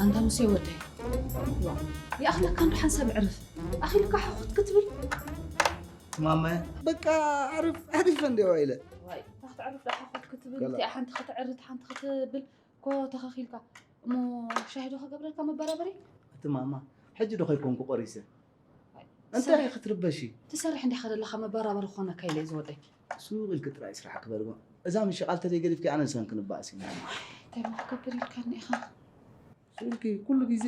ኣንታ ሙሴ ወደይ፣ ይኣኽለካ እንዶ ሓንሳብ ዕርፍ። ኣኺልካ ሕኹት ክትብል? ማማይ፣ በቃ ዕርፍ፣ ዕርፍ እንዲያው ኣይለ። ዋይ፣ እታ ክትዕርፍ ደኣ ሕኹት ክትብል፣ ገለ። እቲኣ ሓንቲ ክትዕርት፣ ሓንቲ ክትብል፣ ኮ ተኸኺልካ። እሞ ሻሂ ዶ ከገብረልካ መበራበሪ? እቲ ማማ፣ ሕጂ ዶ ከይኮንኩ ቆሪሰ? እንታይ ክትርበሺ? ትሰርሕ እንዲኻ ዘለኻ መበራበሪ ክኾነካ ኢለ እየ ዝወደይ። ሱቕ ኢልኪ ጥራይ ስራሕ ክበርጎ። እዛ ምሽቓል ተዘይገዲፍኪ ኣነ ንሰን ክንባእስ ኢና። እንታይ እሞ ክገብር ኢልካኒ ኢኻ? ሱቕ ኢልኪ ኩሉ ግዜ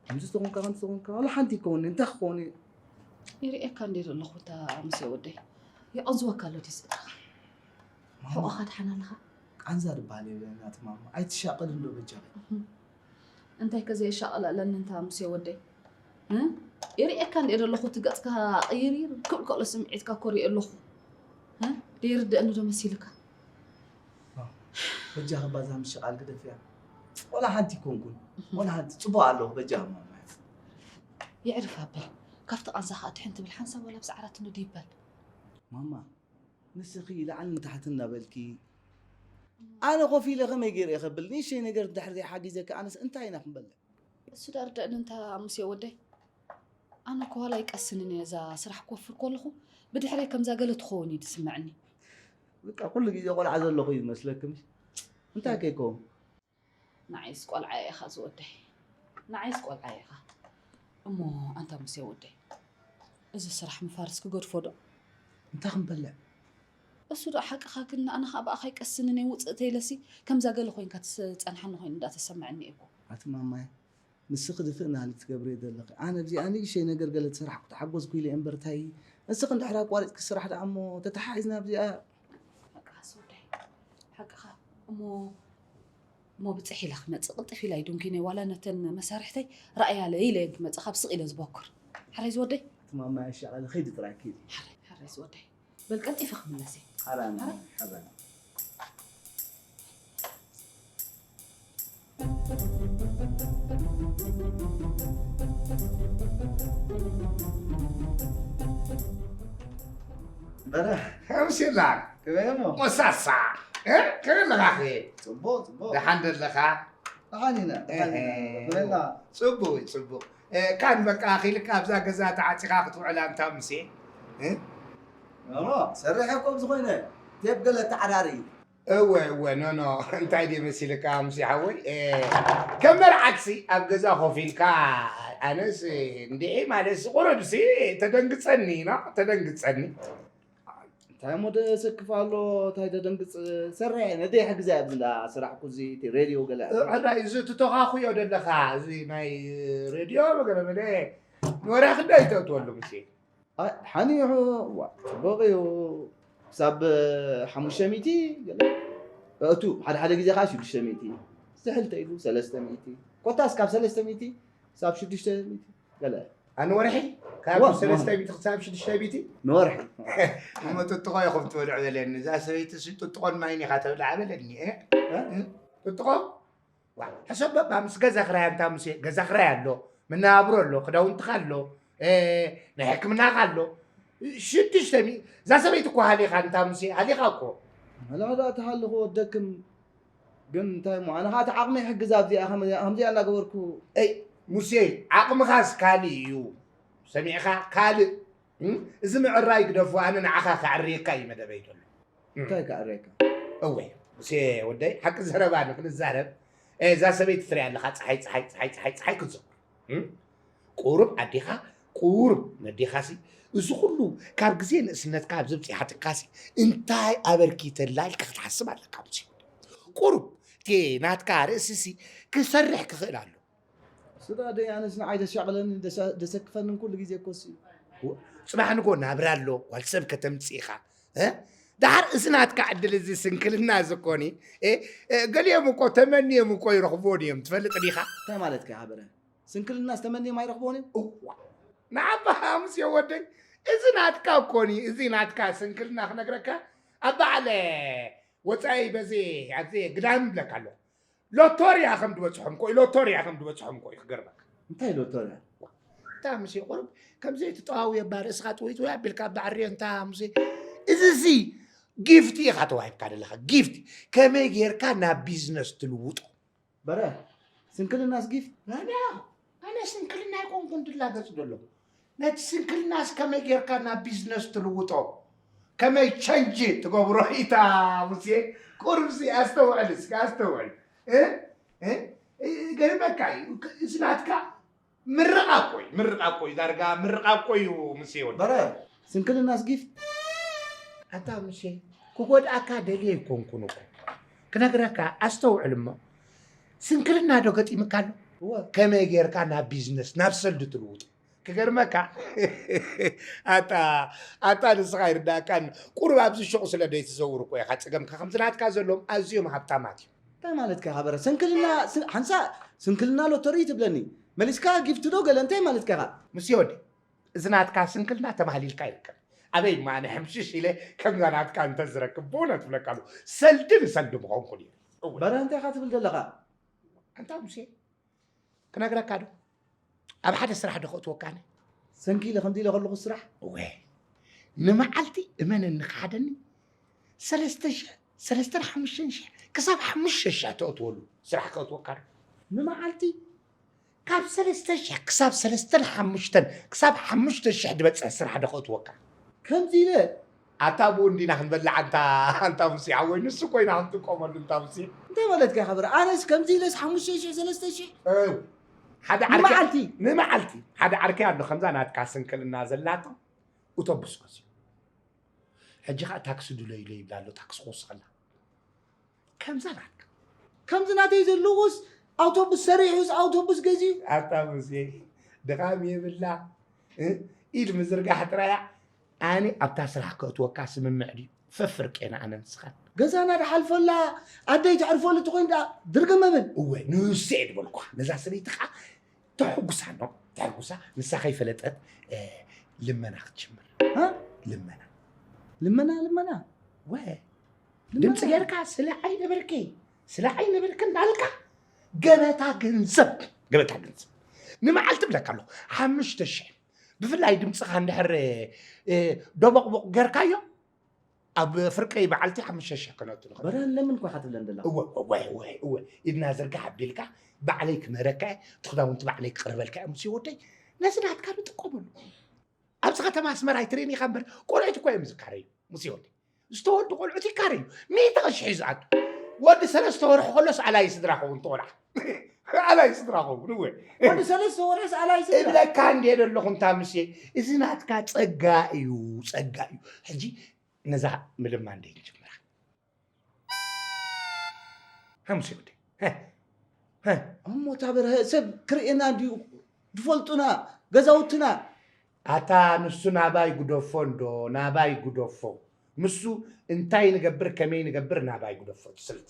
ከምዚ ተኾንካ፣ ከምዚ ተኾንካ፣ ዋላ ሓንቲ ይከውኒ፣ እንታይ ክኸውን እዩ? ይርእየካ እንደ ዘለኹ እታ ሙሴ ወደይ። የቐንዝወካ ኣሎ ድዩ ስእልኻ? ማማ። ሕቖኻ ድሓን ኣለኻ? ቃንዛ ዝበሃል የብለና እቲ ማማ። ኣይትሻቐል እንዶ በጃኺ። እህም። እንታይ ከ ዘየሻቕል ኣለኒ እንታ ሙሴ ወደይ? እ? ይርእየካ እንደ ዘለኹ እቲ ገጽካ ቅይርይር ክብል ከሎ ስምዒትካ እኮ ርእየ ኣለኹ። እ? ደይርድአኒ ዶ መሲልካ? በጃኺ ባዛ ምሽቓል ግደፍያ። ወላ ሓንቲ ይኮንኩን። እህም። ወላ ሓንቲ ጽቡቕ ኣለኹ በጃኺ ማማ። የዕርፍ ኣበል። ካብቲ ቃንዛ ኸኣ ትሕን ትብል ሓንሳብ ወላ ብዛዕራት ንዱ ይበል። ማማ፣ ንስኺ ላዕልን ታሕትን እናበልኪ፣ ኣነ ኮፍ ኢለ ከመይ ገይረ እየ ከብል? ንእሽተይ ነገር እንድሕር ዘይሓጊዘኪ ኣነስ እንታይ ኢና ክንበልዕ? እሱ ደኣ ርደእኒ እንታ ሙሴ ወደይ። ኣነ እኮ ዋላ ኣይቀስንን እየ፣ እዛ ስራሕ ክወፍር ከለኹ ብድሕረይ ከምዛ ገለ ትኸውን እዩ ዝስምዐኒ። በቃ ኩሉ ግዜ ቆልዓ ዘለኹ እዩ ዝመስለኪ ምሽ? እንታይ ከይከውን? ንዓይስ ቆልዓ ኢኻ ዝወደይ፣ ንዓይስ ቆልዓ ኢኻ። እሞ ኣንታ ሙሴ ወደይ፣ እዚ ስራሕ ምፋርስ ክገድፎ ዶ? እንታይ ክንበልዕ? እሱ ዶ ሓቅኻ፣ ግን ኣነ ኸኣ ብኣኻ ኣይቀስንን እየ፣ ውፅእ ተይለሲ ከምዛ ገለ ኮይንካ ትስ-፣ ጸንሓኒ ኮይኑ እንዳተሰምዐኒ እየ እኮ። ኣቲ ማማይ፣ ንስኺ ድፍእ ናህሊ ትገብርዮ ዘለኺ። ኣነ ኣብዚኣ ንእሽተይ ነገር ገለ ተሰራሕኩ ተሓጎስኩ ኢለ እየ እምበር እንታይ፣ ንስኺ እንድሕር ኣቋሪፅኪ ስራሕ ደኣ እሞ ተተሓሒዝና ኣብዚኣ። ሓቅኻ ሶዳይ፣ ሓቅኻ። እሞ፣ እሞ ብፅሕ ኢለ ክመፅእ፣ ቅልጥፍ ኢለ ኣይዶንኪነ፣ ዋላ ነተን መሳርሕተይ ረኣያለ ኢለ እየን ክመፅእ፣ ካብ ስቕ ኢለ ዝበኩር። ሓራይ ዝወደይ? እቲ ማማ ያሻቐለ፣ ኸይዲ ጥራይ ኪዲ። ሓራይ፣ ሓራይ ዝወደይ። በል ቀልጢፈ ክምለስ እየ። ሓራን፣ ሓራን። በረ። ከምሽላ። ከመይ እሞ? ሞሳሳ። እ? ከመይ ኣለኻ ኣኸ? ጽቡቕ፣ ጽቡቕ። ደሓን ዶ ኣለኻ? ደሓን ኢና፣ ደሓን ኢና። እህ። ከመይ ኣላ? ጽቡቕ፣ ጽቡቕ። እ፣ ካን በቃ ኣኺልካ ኣብዛ ገዛ ተዓጺኻ ክትውዕል ኣንታ ሙሴ? እ? ኖ፣ ኖ፣ ሰርሕ እኮ ብዝኾይነ፣ ቴፕ ገለ ተዓራሪ። እወ፣ እወ፣ ኖ፣ ኖ፣ እንታይ ድየ መሲልካ ሙሴ ሓወይ? እ፣ ከም መርዓትሲ ኣብ ገዛ ኮፍ ኢልካ፣ ኣነስ እንድዒ ማለትሲ ቁሩብሲ ተደንግጸኒ፣ ኖ፣ ተደንግጸኒ። እንታይ እሞ ደሰክፍ ኣሎ፣ እንታይ ደደንግጽ? ሰርሕ፣ ነደይ ሕግዛ ኣብዚ እንዳ ስራሕኩ እዚ እቲ ሬድዮ ገለ። ሕራይ፣ እዚ ትተኻኹዮ ደለኻ፣ እዚ ናይ ሬድዮ ገለ መለ ንወርሒ ክንደይ ተእትወሉ ሙሴ? ኣይ፣ ሓኒሑ፣ ዋ፣ ጽቡቕ እዩ። ክሳብ ሓሙሽተ ሚእቲ ገለ እቱ፣ ሓደ ሓደ ግዜ ኸዓ ሽዱሽተ ሚእቲ፣ ዝሕል ተኢሉ ሰለስተ ሚእቲ፣ ኮታስ ካብ ሰለስተ ሚእቲ ክሳብ ሽዱሽተ ሚእቲ ገለ። ኣንወርሒ ካብ ዋ፣ ሰለስተ ሚእቲ ክሳብ ሽዱሽተ ሚእቲ? ንወርሒ። እሞ ጥጥቖ ኢኹም ትበልዑ በለኒ። እዛ ሰበይቲ ሲ ጥጥቖን ማይን ኢኻ ተብልዓ በለኒ፣ እ? እ? ጥጥቖ? ዋ፣ ሕሰብ በባ ምስ ገዛ ክራይ ኣንታ ሙሴ፣ ገዛ ክራይ ኣሎ፣ መነባብሮ ኣሎ፣ ክዳውንትኻ ኣሎ፣ እ፣ ናይ ሕክምናኻ ኣሎ። ሽዱሽተ ሚእቲ፣ እዛ ሰበይቲ እኮ ሃሊኻ ኣንታ ሙሴ፣ ሃሊኻ እኮ። መላዳ ተሃልኹ ወደክም ግን እንታይ እሞ፣ ኣነ ኸዓ እቲ ዓቕመይ ይሕግዝ ኣብዚኣ፣ ከም-፣ ከምዚኣ እናገበርኩ። እይ፣ ሙሴ፣ ዓቕምኻስ ካልእ እዩ። ሰሚዕኻ? ካልእ። እም? እዚ ምዕራይ ግደፎ፣ ኣነ ንዓኻ ከዕርየካ እዩ መደበይ ዘሎ። እም። እንታይ ከዕርየካ? እወ፣ ሙሴ ወደይ፣ ሓቂ ዘረባ ንኽንዛረብ፣ እ፣ እዛ ሰበይቲ ትሪኣ ኣለኻ፣ ፀሓይ፣ ፀሓይ፣ ፀሓይ፣ ፀሓይ፣ ፀሓይ ክትዘውር። እም? ቁሩብ ኣዴኻ፣ ቁሩብ ነዴኻሲ፣ እዚ ኩሉ ካብ ግዜ ንእስነትካ ኣብዚ ኣብፂሓትካሲ፣ እንታይ ኣበርኪተላ ኢልካ ክትሓስብ ኣለካ ሙሴ። ቁሩብ እቲ ናትካ ርእስሲ ክሰርሕ ክኽእል ኣሎ። ስዳ ደይ ኣነስ ንዓይ ደሻቕለኒ፣ ደሳ-፣ ደሰክፈንን ኩሉ ግዜ እኮ እሱ እዩ። ው-፣ ጽባሕ ንጎ ናብራ ኣሎ፣ ጓል ሰብ ከተምጽእ ኢኻ። እ? ደሓር እዚ ናትካ ዕድል እዚ ስንክልና እዚ እኮኒ፣ እ፣ እ፣ ገሊኦም እኮ ተመንዮም እኮ ይረኽብዎ ድዮም፣ ትፈልጥ ዲኻ? እንታይ ማለትካ ኢኻ በረ? ስንክልና ዝተመንዮም ኣይረኽብዎን እዮም። እዋ፣ ንዓባ ሓሙስ የወደይ፣ እዚ ናትካ እኮኒ። እዚ ናትካ ስንክልና ክነግረካ፣ ኣብ በዓል ወፃኢ በዚ ኣብዚ ግዳም ይብለካ ኣሎ። ሎቶርያ ከም ዝበፅሖም እኮ እዩ፣ ሎቶርያ ከም ዝበፅሖም እኮ እዩ ክገርመካ። እንታይ ሎቶርያ? እታ ምስ ቁሩብ ከምዘይትጠዋውየ እባ ርእስኻ ጥውይጥውይ ኣቢልካ እባ ዕርዮ እንታ ሙሴ። እዚ ሲ ጊፍቲ ኢኻ ተዋሂብካ ዘለኻ፣ ጊፍቲ። ከመይ ጌርካ ናብ ቢዝነስ ትልውጦ? በረ ስንክልናስ ጊፍት? ኣነ ኣነ ስንክልና ኣይኮንኩን ድላገፅ ዘሎ። ነቲ ስንክልናስ ከመይ ጌርካ ናብ ቢዝነስ ትልውጦ፣ ከመይ ቸንጅ ትገብሮ ኢታ ሙሴ። ቁሩብ ሲ ኣስተውዕል እስኪ ኣስተውዕል። እ? እ? ገርመካ እዩ። እዚ ናትካ ምርቓ እኮ እዩ፣ ምርቓ እኮ እዩ፣ ዳርጋ ምርቓ እኮ እዩ። ምስ ይወድ በረ ስንክልናስ ጊፍት? ኣታ ሙሴ፣ ክጎድኣካ ደልየ ኣይኮንኩን እኮ፣ ክነግረካ። ኣስተውዕል እሞ፣ ስንክልና ዶ ገጢምካ ኣሎ? እወ። ከመይ ጌርካ ናብ ቢዝነስ ናብ ሰልዲ ትልውጦ? ክገርመካ። ኣታ ኣታ ንስኻ ይርዳእካን፣ ቁሩብ ኣብዚ ሹቕ ስለ ደይትዘውር እኮ ኢኻ ጸገምካ። ከምዚ ናትካ ዘሎም ኣዝዮም ሃብታማት እዮም። እንታይ ማለትካ ኢኻ በረ? ስንክልና ስ- ሓንሳ ስንክልና ሎተሪ ትብለኒ፣ መሊስካ ጊፍት ዶ ገለ እንታይ ማለትካ ኢኻ? ምስ ወዲ፣ እዚ ናትካ ስንክልና ተማህሊልካ ይርከብ። ኣበይ እማ ኣነ ሕምሽሽ ኢለ ከምዛ ናትካ እንተዝረክብ ብእውነት እብለካ ኣለኹ፣ ሰልዲ ንሰልዲ ምኾንኩ ነይሩ። እወ። በረ እንታይ ኢኻ ትብል ዘለኻ? ኣንታ ሙሴ፣ ክነግረካ ዶ? ኣብ ሓደ ስራሕ ዶ ከእትወካ ኣነ? ሰንኪ ኢለ ከምዚ ኢለ ከለኹ ስራሕ? እወ። ንመዓልቲ እመነኒ ክሓደኒ ሰለስተ ሽሕ፣ ሰለስተን ሓሙሽተን ሽሕ ክሳብ ሓሙሽተ ሽሕ ተእትወሉ ስራሕ ከእትወካ ዶ? ንመዓልቲ ካብ ሰለስተ ሽሕ ክሳብ ሰለስተን ሓሙሽተን ክሳብ ሓሙሽተ ሽሕ ዝበፅሕ ስራሕ ዶ ከእትወካ? ከምዚ ኢለ ኣታ ብኡ እንዲና ክንበልዕ ኣንታ ኣንታ ሙሴ ሓወይ ንሱ ኮይና ክንጥቀመሉ እንታ ሙሴ እንታይ ማለትካ ኢኻ ብረ ኣነስ ከምዚ ኢለስ ሓሙሽተ ሽሕ ሰለስተ ሽሕ እው ሓደ ዓርኪ ንመዓልቲ ንመዓልቲ ሓደ ዓርኪ ኣሎ ከምዛ ናትካ ስንክልና ዘላቶ ኡቶቡስ ገዝኡ ሕጂ ኸዓ ታክሲ ድለዩለይ ይብላ ኣሎ ታክሲ ክወስኸላ ከምዛ ናትካ ከምዚ ናተይ ዘለዎስ ኣውቶቡስ ሰሪሑስ ኣውቶቡስ ገዚኡ ኣታ ሙሴ ድኻም የብላ እ? ኢድ ምዝርጋሕ ጥራያ ኣነ ኣብታ ስራሕ ከእትወካ ስምምዕ ድዩ ፈፍር ቄና ኣነ ንስኻን ገዛና ድሓልፈላ ኣደይ ተዕርፈሉ ትኾይን ደኣ ድርግም መብል እወ ንሱ እየ ድበልኳ ነዛ ሰበይቲ ኸዓ ተሕጉሳ ኖ ተሕጉሳ ንሳ ከይፈለጠት እ፣ ልመና ክትጅምር እ? ልመና ልመና ልመና ወ ድምፂ ጌርካ ስለ ዓይነ ብርኪ ስለ ዓይነ ብርኪ እንዳልካ ገበታ ገንዘብ ገበታ ገንዘብ ንመዓልቲ ብለካ ኣለኹ ሓሙሽተ ሽሕ ብፍላይ ድምፅኻ እንድሕር እ፣ ደቦቕቦቕ ጌርካዮ ኣብ ፍርቀይ በዓልቲ ሓሙሽተ ሽሕ ክነቱ ንኽእል በረ ለምን እኳ ኢኻ ትብለን ዘለኻ እወ እወ እወ እወ ኢድና ዝርጋሕ ኣቢልካ ባዕለይ ክምህረካ እየ እቲ ክዳውንቲ ባዕለይ ክቕርበልካ እየ ሙሴ ወደይ ነዚ ናትካ ንጥቀመሉ ኣብዚ ከተማ ኣስመራ ኣይትርእን ኢኻ እምበር ቆልዑት እኮ እዮም ዝካረዩ ሙሴ ወደይ ዝተወልዱ ቆልዑት ይካረዩ ሚእቲ ቅርሺ ሒዙ ኣቱ ወዲ ሰለስተ ወርሒ ከሎስ ኣላይ ስድራ ኸውን ተቆልዓ ኣላይ ስድራ ኸውን እወ ወዲ ሰለስተ ወርሕስ ኣላይ ስድራ እብለካ እንድየ ዘለኹ እንታ ሙሴ እዚ ናትካ ጸጋ እዩ ጸጋ እዩ ሕጂ ነዛ ምልማን ደይ ንጅምራ ሃምሲ ወዲ እሞ እታ በርሀ ሰብ ክርእየና እንድዩ ዝፈልጡና ገዛውትና ኣታ ንሱ ናባይ ጉደፎ እንዶ ናባይ ጉደፎ ንሱ እንታይ ንገብር ከመይ ንገብር ናባይ ጉደፎ ትስልቲ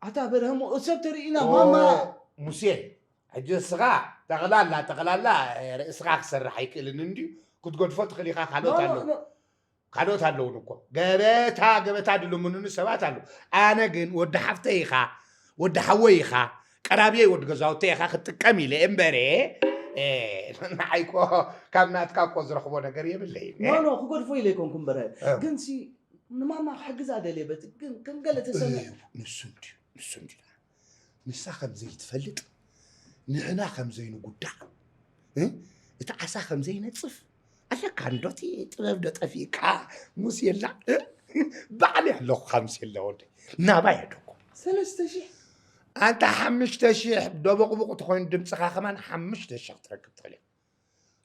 ኣታ በርሀ እሞ ሰብ ተርእዩና ማማ ሙሴ ሕጂ እስኻ ጠቕላላ ጠቕላላ ርእስኻ ክሰርሕ ኣይክእልን እንድዩ ክትገድፎ ትኽእል ኢኻ ካልኦት ኣለዉ ካልኦት ኣለውን እኮ ገበታ ገበታ ድልምኑኒ ሰባት ኣለዉ ኣነ ግን ወዲ ሓፍተይ ኢኻ ወዲ ሓወይ ኢኻ ቀራብየይ ወዲ ገዛውተይ ኢኻ ክትጥቀም ኢለ እምበረ ንዓይ እኮ ካብ ናትካ እኮ ዝረኽቦ ነገር የብለይ ኖ ኖ ክገድፎ ኢለ ኣይኮንኩም በረ ግን ንማማ ክሕግዛ ደልየ በቲ ግን ከም ገለ ተሰሚዑ እዩ። ንሱ እንድዩ ንሱ እንድዩ ንሳ ከም ዘይትፈልጥ ንሕና ከም ዘይንጉዳእ እቲ ዓሳ ከም ዘይነፅፍ ኣለካ እንዶ እቲ ጥበብ ዶ ጠፊእካ ሙስ የላ ባዕለይ ኣለኹ ካብ ሙስ የላ ወደይ ናባይ ኣለኩ ሰለስተ ሽሕ ኣንታ ሓሙሽተ ሽሕ ደቦቕቡቕ ተኾይኑ ድምፅኻ ከማን ሓሙሽተ ሽሕ ክትረክብ ትኽእል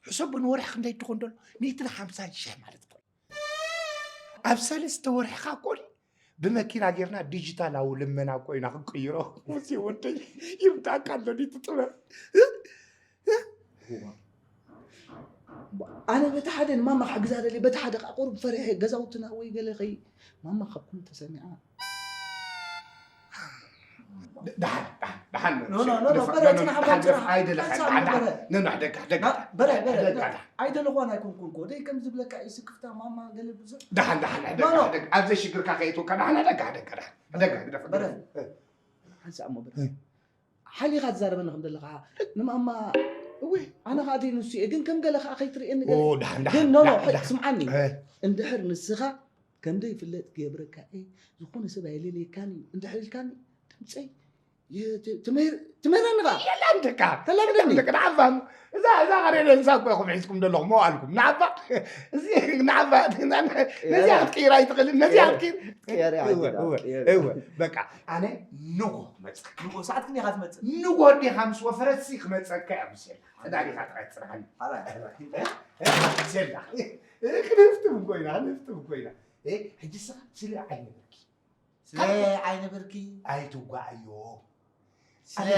ሕሰቡ ንወርሒ ክንደይ ትኾን ደሎ ሚእትን ሓምሳን ሽሕ ማለት እኮ ኣብ ሰለስተ ወርሕኻ እኮ ብመኪና ጌርና ዲጂታላዊ ልመና እኮ ኢና ክንቅይሮ ሙሴ ወደይ ይምጣካ ኣሎ ዲቲ ጥበብ ኣነ በቲ ሓደ ንማማ ክሕግዛ ደልየ በቲ ሓደ ከዓ ቁሩብ ፈሪሐ ገዛውትና ወይ ገለ ከይ ማማ ካብ ኩሉ ተሰሚዓ ደሓን ደሓን ደሓን ኖ ኖ ኖ ኖ ደፋ- በረ ኖ፣ ኖ፣ ጽናሕ ደሓን በረ ጽናሕ ደፋ- ኣይደለኻ ሓንሳእ ደሓን እሞ ደሓን በረ ኖ ኖ ደጋ ደጋ ና- በረ በረ ደጋ ና- ደሓን ኣይደለኹዋን ኣይኮንኩን እኮ ደይ ከም ዝብለካ እዩ ስክፍታ ማማ ገለ ብዙሕ ደሓን ደሓን ኖ ደጋ ኖ ደጋ ኣብዚ ሽግርካ ከይእትወካ ደሓን ደጋ ደጋ ደሓን ደጋ ደፋ በረ ደፋ ሓንሳእ እሞ በረ ሓሊኻ ትዛረበኒ ከም ዘለኻ ንማማ እወ ኣነ ከዓ ደይ ንሱ እየ ግን ከም ገለ ከዓ ከይትርእየኒ ኦ ገለ ደሓን ግን ደሓን ኖ ኖ ደሓን ደሓን ስምዓኒ እ፣ እንድሕር ንስኻ ከምደይ ፍለጥ ገብረካ እየ ዝኾነ ሰብ ኣየለለየካን እዩ እንድሕር ኢልካኒ ድምፀይ የ- ት- ትምህር- ትምህረኒ ኸዓ የላም ደቃ ተላምደኒ ደቂ ንዓባ እዛ እዛ ሬድዮ ንሳ እኮ ኢኹም ሒዝኩም ዘለኹም መዋልኩም ንዓባ እዚ ንዓባ ነዚኣ ክትቅይራ ኣይትኽእልን ነዚኣ ክትቅይር ቅየር እወ ኣይትኽእልን፣ እወ ቅየር። እወ በቃ ኣነ ንጎ ክመፀካ ንጎ ሰዓት ክንዲኻ ትመፅእ ንጎ ዲኻ ምስ ወፈረሲ ክመፀካ እያ ምስላ ተዳሊኻ ጥራይ ትፅንሓኒ ሓራይ ዘላ ክንፍትም ኮይና ክንፍትም ኮይና ሕጂ ስኻ ስለ ዓይኒ ብርኪ ስለ ዓይኒ ብርኪ ኣይትጓዓዮ ስለ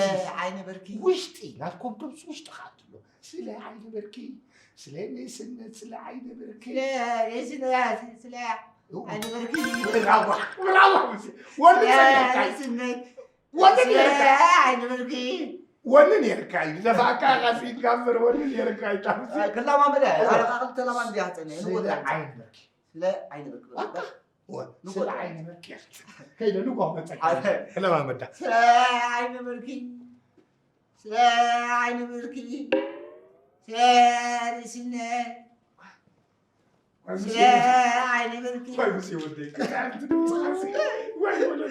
ዓይኒ ብርኪ ውሽጢ ናትኩም ድምፂ ውሽጢ ከኣትሎ ስለ ዓይኒ ብርኪ ስለ ንእስነት ስለ ዓይኒ ብርኪ ስለ ስለ ስለ ዓይኒ ብርኪ ብራዋ ብራዋ ወዲ ስለ ጸጋካ ስነት ወዲ ስለ ነርካ ዓይኒ ብርኪ ወዲ ነርካ እዩ ደፋካ ካሲ ጋበር ወዲ ነርካ ይጣምሲ ክላማ ምለ ኣረቃ ክልተ ላማ እንዲያ ትጸንየ ንጎ ስለ ዓይኒ ብርኪ ስለ ዓይኒ ብርኪ ኣታ ወ- ስለ ዓይኒ ብርኪ ከይደ ንጎ መጸካ ለማመዳ ስለ ዓይኒ ብርኪ ስለ ዓይኒ ብርኪ ስለ ርእስነት ስለ ዓይኒ ብርኪ ወይ ምስ ወደይ ክትዓም ትድምጽ ወይ ወደ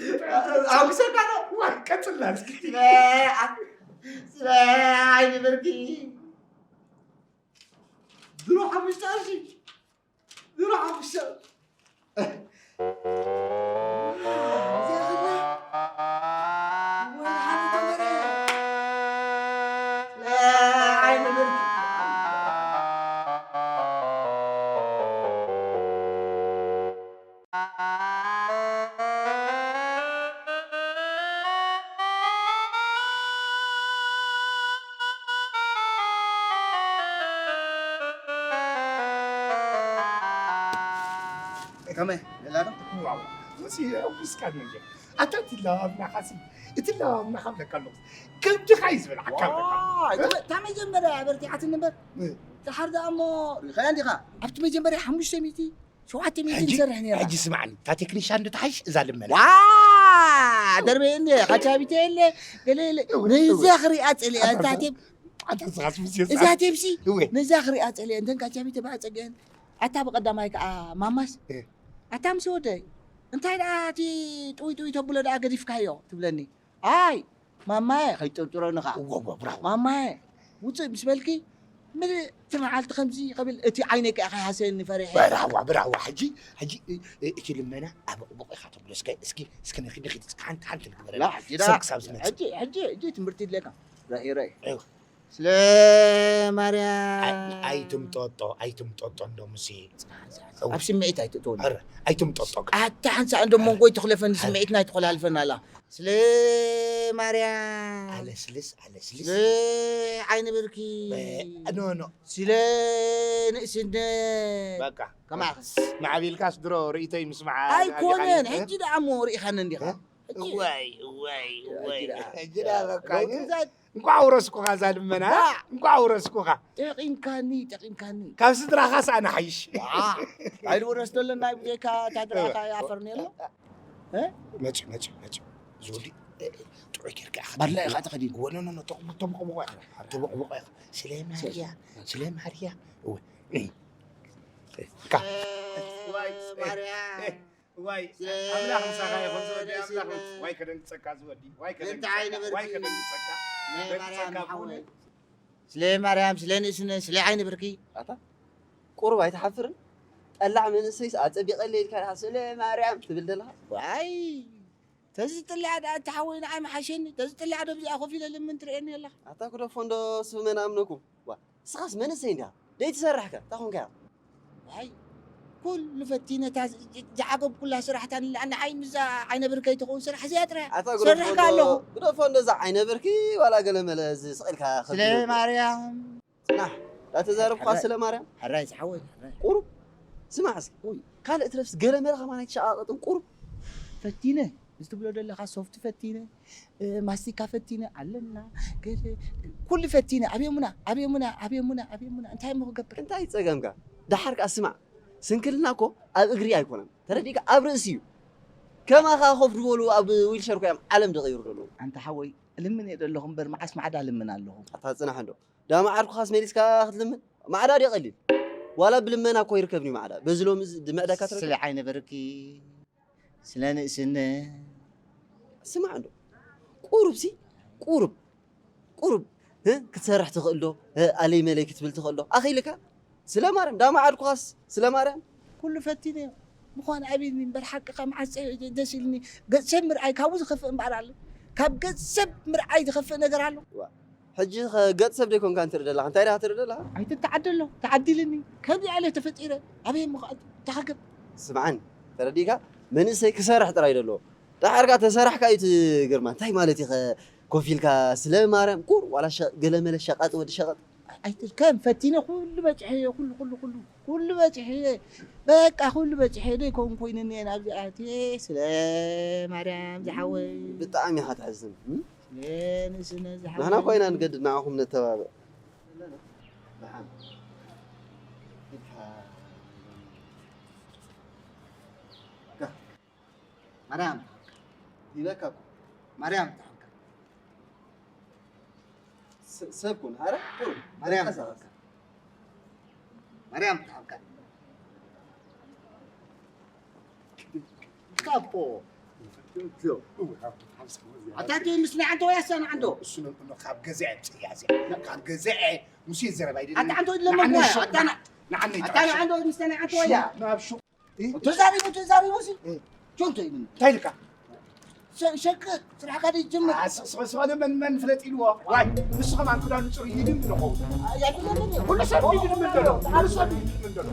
ኣጉሰካ ነው ወይ ቀጽላ እስኪ ስለ ዓ- ስለ ዓይኒ ብርኪ ድሮ ሓሙሽተ ቅርሺ ድሮ ሓሙሽተ ከመይ ደላ ዶ ዋው እዚ ኣውስካ ነገር ኣታ ትላዋብና ካሲ እትላዋብና ካብ ለካ ኣለኹ ከምድኻ እዩ ዝበልዓካ እታ መጀመርያ በርቲዓትኒ እምበር ድሓር ደኣ እሞ ሪኸያ እንዲኻ ኣብቲ መጀመርያ ሓሙሽተ ሚእቲ ሸውዓተ ሚእቲ ንሰርሕ ነርና ሕጂ ስማዕኒ እታ ቴክኒሻን ዶ ትሓይሽ እዛ ልመና ደርበየ እንደ ካቻቢተ የለ ገለ የለ ነዛ ክሪኣ ፀሊኣ እዛ ቴብ ኣታ ዝኻስ ምስ እዛ ቴብሲ ነዛ ክሪኣ ፀሊአ እንተን ካቻቢተ በዓ ፀጊአን ኣታ ብቐዳማይ ከዓ ማማስ ኣታ ምስ ወደይ እንታይ ደኣ እቲ ጥውይ ጥውይ ተብሎ ደኣ ገዲፍካዮ ትብለኒ ኣይ ማማየ ከይጥርጥረኒ ከዓ ወወ ብራው ማማየ ውፅእ ምስ በልኪ ምልእቲ መዓልቲ ከምዚ ከብል እቲ ዓይነይ ከዓ ከይሃሰየኒ ፈሪሐ ብራዋ ብራዋ ሕጂ ሕጂ እ- እቲ ልመና ኣብ ቁቡቕ ኢኻ ተብሎ እስከ እስኪ እስኪ ንኺድ ንኺድ እስኪ ሓንቲ ሓንቲ ንግበረ ላ፣ ሕጂ ዳ- ሰብ ክሳብ ዝመፅእ ሕጂ ሕጂ ሕጂ ትምህርቲ ይድለካ ራእይ ራእይ እው። ስለ ማርያም ኣይ- ኣይትምጠጦ ኣይትምጠጦ እንዶ ሙሴ ኣብ ስምዒት ኣይትእትወኒ ኧረ ኣይትምጠጦ ኣታ ሓንሳእ እንዶ መንጎይ ትኽለፈኒ ስምዒትና ኣይትኾላልፈና ኣላ ስለ ማርያም ኣለስልስ ኣለስልስ ስለ ዓይኒ ብርኪ ኖ ኖ ስለ ንእስነት በቃ ከማኸስ ማዕቢልካስ ድሮ ርእይቶይ ምስማዓ ኣይኮነን ኣሊኻኒ። ሕጂ ደኣ እሞ ርኢኻኒ እንዲኻ እዋይ እዋይ እዋይ ሕጂ ደኣ። ሕጂ ደኣ በቃ ለውጢ ዛት እንኳዕ ውረስኩኻ እዛ ልመና ዳ። እንኳዕ ውረስኩኻ ጠቂምካኒ ጠቂምካኒ ካብ ስድራኻስ ኣነ ሓይሽ ኣይልወረስ ደለና ብዘይካ እታ ድርኣታ ይኣፈርኒ ኣሎ መፂ መፂ መፂ ዝወዲ ጥዑይ ጌርካ ኢኻ ባድላ ኢኻ ተኸዲኑ ወኖ ኖ ተቦቅቦቆ ኢኻ ተቦቅቦቆ ኢኻ ስለ ማርያ ስለ ማርያ እወ ማርያ ዋይ ኣምላኽ ምሳኻ ይኹን ዝወዲ ኣምላኽ ዋይ ከደንግጸካ ዝወዲ ዋይ ከደንግጸካ ዋይ ከደንግጸካ ስለ ማርያም ስለ ንእስነ ስለ ዓይኒ ብርኪ ኣታ ቁሩብ ኣይትሓፍርን? ጠላዕ መንእሰይስ ኣጸቢቐለይ ኢልካ ኢኻ ስለ ማርያም ትብል ዘለኻ? ዋይ ተዚ ጥልያ ደኣ እቲ ሓወይ ንዓይ መሓሸኒ ተዚ ጥልያ ዶ ብዚኣ ኮፍ ኢለ ልምን ትርእየኒ ኣለኻ ኣታ ክደፎ እንዶ ስብመን ኣምነኩም ዋ ንስኻስ መንእሰይ እንዲኻ ደይትሰርሕከ እንታይ ኮንካ ኢኻ ዋይ ኩሉ ፈቲነ እታ ዝዓገብኩላ ስራሕታ ንዓይ ምዛ ዓይነ ብርከይ ትኸውን ስራሕ እዚኣ ጥራይ ኣታ ሰርሕካ ኣለኹ ግደፎ እንዶ እዛ ዓይነ ብርኪ ዋላ ገለ መለ እዚ ስቕ ኢልካ ስለ ማርያም ጽናሕ ዳተዛረብኳ ስለ ማርያም ሕራይ ዝሓወይ ቁሩብ ስማዕ እስኪ ካልእ ትረፍስ ገለ መለ ከማን ኣይትሸቓቐጥን ቁሩብ ፈቲነ እዚ ትብሎ ዘለኻ ሶፍት ፈቲነ፣ እ፣ ማስቲካ ፈቲነ ኣለና፣ ገለ፣ ኩሉ ፈቲነ፣ ኣብየሙና፣ ኣብየሙና፣ ኣብየሙና፣ ኣብየሙና፣ እንታይ እሞ ክገብር? እንታይ ጸገምካ? ደሓር ከኣ ስማዕ፣ ስንክልና እኮ ኣብ እግሪ ኣይኮነን፣ ተረዲእካ? ኣብ ርእሲ እዩ። ከማኻ ኮፍ ዝበሉ ኣብ ዊልቸር እኮ እዮም ዓለም ዝቕይሩ ዘለዉ። ኣንታ ሓወይ፣ እልምን እየ ዘለኹ እምበር፣ መዓስ ማዕዳ እልምን ኣለኹ? ኣታ ጽናሕ እንዶ፣ ዳማ ዓርኩኻስ መሊስካ ክትልምን? ማዕዳ ድዩ ቀሊል? ዋላ ብልመና እኮ ይርከብን እዩ ማዕዳ። በዚ ሎሚ እዚ ድምዕደካ ትረክብ? ስለ ዓይኒ ብርኪ፣ ስለ ንእስነ። ስማዕ እንዶ፣ ቁሩብ ሲ፣ ቁሩብ፣ ቁሩብ፣ እ፣ ክትሰርሕ ትኽእል ዶ? እ፣ ኣለይ መለይ ክትብል ትኽእል ዶ? ኣኺልካ? ስለ ማርያም፣ ዳማ ዓድኩኻስ ስለ ማርያም። ኩሉ ፈቲነ እየ። ምዃን ኣብይኒ እምበር ሓቅኻ መዓስ ደስ ኢልኒ። ገጽ ሰብ ምርኣይ ካብኡ ዝኸፍእ እምበኣር ኣሎ። ካብ ገጽ ሰብ ምርኣይ ዝኸፍእ ነገር ኣሎ? ዋ፣ ሕጂ ኸ ገጽ ሰብ ደይኮንካ እንትርኢ ዘለኻ፣ እንታይ ዲኻ ትርኢ ዘለኻ? ኣይትተዓደሎ፣ ተዓዲልኒ። ከቢኣ ኢለ ተፈጢረ። ኣበይ እሞ ክኣቱ? ተሃገብ። ስምዓኒ፣ ተረዲእካ? መንእሰይ ክሰርሕ ጥራይ ደሎ። ደሓርካ ተሰራሕካ እዩ እቲ ግርማ። እንታይ ማለት እዩ ኸ ኮፍ ኢልካ ስለ ማርያም ቁር ዋላ ሸ-፣ ገለመለ ሸቃጥ ወዲ ሸቀጥ? ኣይትድከም፣ ፈቲነ ኩሉ በጺሐዮ፣ ኩሉ፣ ኩሉ፣ ኩሉ፣ ኩሉ በጺሐዮ። በቃ ኩሉ በጺሐዮ፣ ደይከውን ኮይኑኒ እየ ናብዚ ኣትየ። ስለ ማርያም ዝሓወይ። ብጣዕሚ ኢኻ ተሕዝን። እም? ስለ ንእስነ ዝሓወይ። ንሕና ኮይና ንገድድ ንዓኹም ነተባብዕ። ደሓን። ማርያም ትሓብካ። ይበካ እኮ። ማርያም ትሓብካ። ስ-፣ ሰብ ኩን፣ ኣረ፣ ኩን። ማርያም ትሓብካ። ማርያም ትሓብካ። ካፖ። ኣታ እቲ ምስ ንዓንቶ ወያሳ ንዓንቶ? እሱ ነው፣ ነው፣ ካብ ገዛ ጽያ፣ ጽያ። ካብ ገዛ ሙሴ ዘረባ ይደለ። ኣታ ዓንቶ ለመን ንዓነይ ወያ፣ ሹ-፣ ኣታ ና-፣ ንዓነይ ኣታ ጥራሕ ሹ-፣ ንዓንቶ ምስ ንዓንቶ ወያ። ናብ ሹ-፣ እ? ተዛሪቡ፣ ተዛሪቡ ሲ። እ። ጆንቶ ይብን። እንታይ ኢልካ? ሸ-፣ ሸቅ ስራሕካ ደይ ጀምር። አ፣ ስ-፣ ስ-፣ ስለ መን፣ መን ፍለጥ ኢልዎ? ዋይ፣ ንሱ ከማን ክዳኑ ጽሩይ ይድም ንኾ። አ፣ ያ፣ ይድም፣ ይድም። ኩሉ ሰብ ይድም እንደሎ። ኩሉ ሰብ ይድም እንደሎ።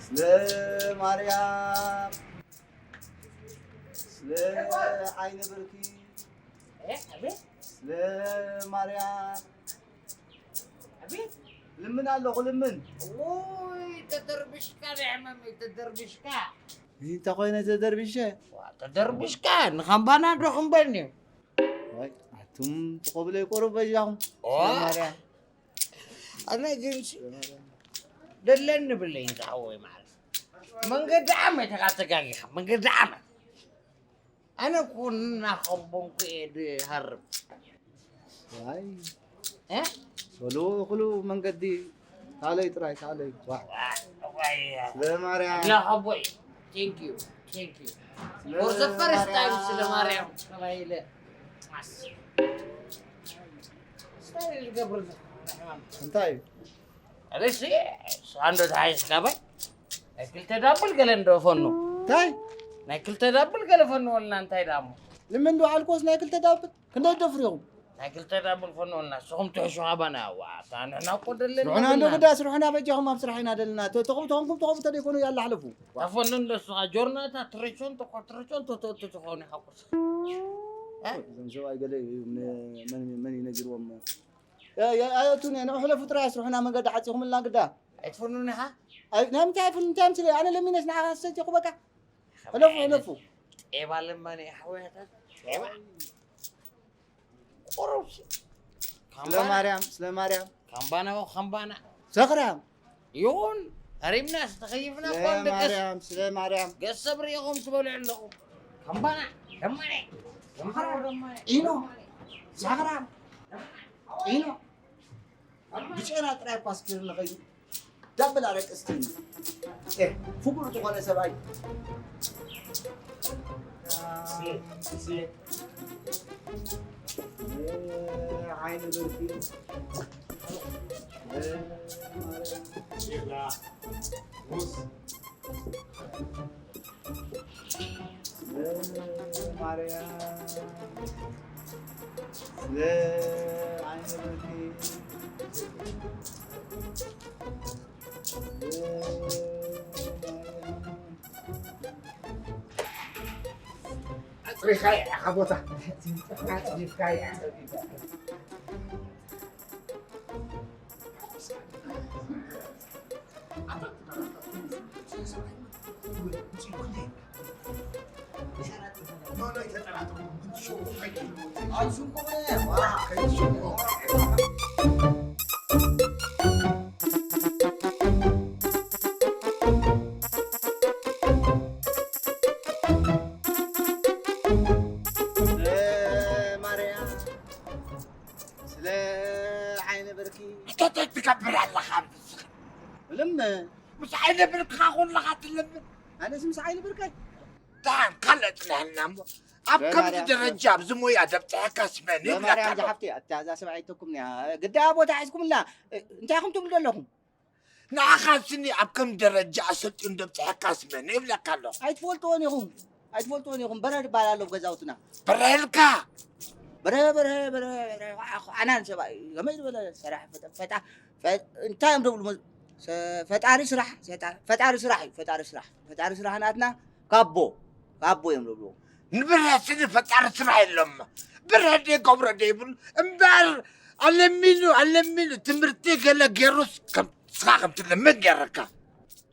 ስለ ማርያም፣ ስለ ዓይነ ብርኪ፣ ስለ ማርያም፣ ኣቤት። ልምን ኣለኹ፣ ልምን። ውይ፣ ተደርብሽካ፣ ንሕመመይ ተደርብሽካ። እንታይ ኮይነ ተደርብሸ? ዋ፣ ተደርብሽካ፣ ንኻምባና ዶ ክንበልኒ? ዋይ፣ ኣቱም ትቆብለይ ቁሩብ በጃኹም። ዋ። ስለ ማርያም። ኣነ ግን ሲ-፣ ስለ ማርያም። ደለኒ ብለይ ዝሓወይ ማለት። መንገዲ ዓመት ኢኻ ተጋጊኻ፣ መንገዲ ዓመት። ኣነ እኮ እናኸቦንኩ እየ ዝሃርም። ዋይ። እ? በሉ፣ እኽሉ መንገዲ ታለይ ጥራይ፣ ታለይ። ዋ። ዋ፣ ዋይ። ስለ ማርያም። ኣምላኽ ኣቦይ፣ thank you፣ thank you። ስለ For the first time ማርያም። ስለ ማርያም ተባሂለ። ማስ። ስታይ ዝገብር ዘሎ። እንታይ እዩ? ኣበሲ፣ ኣንዶ ተሓይስካ ባይ። ናይ ክልተ ዳብል ገለ እንዶ ፈኑ። እንታይ? ናይ ክልተ ዳብል ገለ ፈኑ ወልና እንታይ ዳሞ? ልምን ዶ ኣልኮስ ናይ ክልተ ዳብል? ክንደይ ደፍሪኹም? ናይ ክልተ ዳብል ፈኑ ወልና፣ ንስኹም ትሕሹ ኣባና፣ ዋ፣ ኣታ ንሕና እኮ ደለና ስርሑና እንዶ የብልናን። ግዳ፣ ስርሑና በጃኹም ኣብ ስራሕ ኢና ደለና። ተ-፣ ተኹም፣ ተኹምኩም ተኹም ተደይኮኑ ያላ ሓለፉ። ተፈኑ እንዶ ንስኻ ጆርናታ፣ ትረሾን ተኮ-፣ ትረሾን ተተወቱ ዝኾኑ ይሓቁስ። እ? እዞም ሰብኣይ ገለ እዩ፣ ም-፣ መን፣ መን እዩ ነጊርዎም? ያ፣ ያ፣ ኣየእቱን እየ። ንዑ ሕለፉ ጥራይ ኣስርሑና፣ መንገዲ ዓጺኹምልና ግዳ። ኣይትፈኑን ኢኻ? ኣይ፣ ናይ ምንታይ ኣይፈኑን? እንታይ ምስለይ? ኣነ ለሚነስ ንዓኻ ሰቲኹ በቃ። ሕለፉ፣ ሕለፉ። ጤባ ለማኒ ሓወያታት፣ ጤባ። ቁሩብ ሲ-፣ ስለ ካምባና። ማርያም፣ ስለ ማርያም። ካምባና፣ ካምባና። ሰኽራም። ይኹን፣ ሃሪምናስ ተኸይፍና ስለ እኳ ንደቅስ። ማርያም፣ ስለ ማርያም። ገሰብ ርኢኹም ትበልዑ ኣለኹም። ካምባና፣ ደማኔ፣ ደማኔ፣ ደማኔ። ኢኖ፣ ሰኽራም። ኢኖ። ብጨና ጥራይ እኳ ኣስኪሩ ንኸይድ ዳብል ኣረቂ እስኪ። ኤ፣ ፍጉር ዝኾነ ሰብኣይ። ዓይኒ ብርኪ። ቢራ፣ ሙስ። ማርያም፣ ስለ ዓይነ ብርኪ፣ ስለ ማርያም። ኣጽሪኻ ኢኻ ቦታ። ኣጽሪኻ ኢኻ። ስለ ማርያም፣ ስለ ዓይነ ብርኪ። እንታይ ትገብር ኣለኻ? ልም ምስ ዓይነ ብርክኻ ኩልኻ ትልምን። ኣነስ ምስ ዓይነ ብርካይ። ዳን ካልእ ጽንሐልና እሞ፣ ኣብ ከምዚ በማርያም ደረጃ ኣብዚ ሞያ ደብጽሐካስ መን ይብለካ በማርያም ኣሎ? ዝሓፍቲ፣ ኣታ እዛ ሰብኣይ ኣይተኩምኒ። ግዳ ቦታ ሒዝኩምላ፣ እንታይ ኢኹም ትብሉ ዘለኹም? ንዓኻ ስኒ ኣብ ከም ደረጃ ኣሰልጢኑ ደብጽሐካስ መን ይብለካ ኣሎ? ኣይትፈልጥዎን ኢኹም፣ ኣይትፈልጥዎን ኢኹም። በረድ ይበሃል ኣሎ ኣብ ገዛውትና። በረድካ? በረ፣ በረ፣ በረ፣ በረ፣ ኣናን ሰብኣይ፣ ከመይ ዝበለ ሰራሕ ፈጠ-፣ ፈጣ-፣ ፈ-፣ እንታይ እዮም ዝብሉ? መ-፣ ሰ-፣ ፈጣሪ ስራሕ፣ ሰጣ-፣ ፈጣሪ ስራሕ እዩ፣ ፈጣሪ ስራሕ። ፈጣሪ ስራሕ ናትና ካቦ፣ ካቦ እዮም ዝብሉ። ንብረት ስኒ ፈጣሪ ስራሕ የሎም። ብረት ደይ ገብሮ ደይብሉ እምበር፣ ኣለሚኑ፣ ኣለሚኑ ትምህርቲ ገለ ገይሩስ ከም ስኻ ከም ትልምን ገይረካ።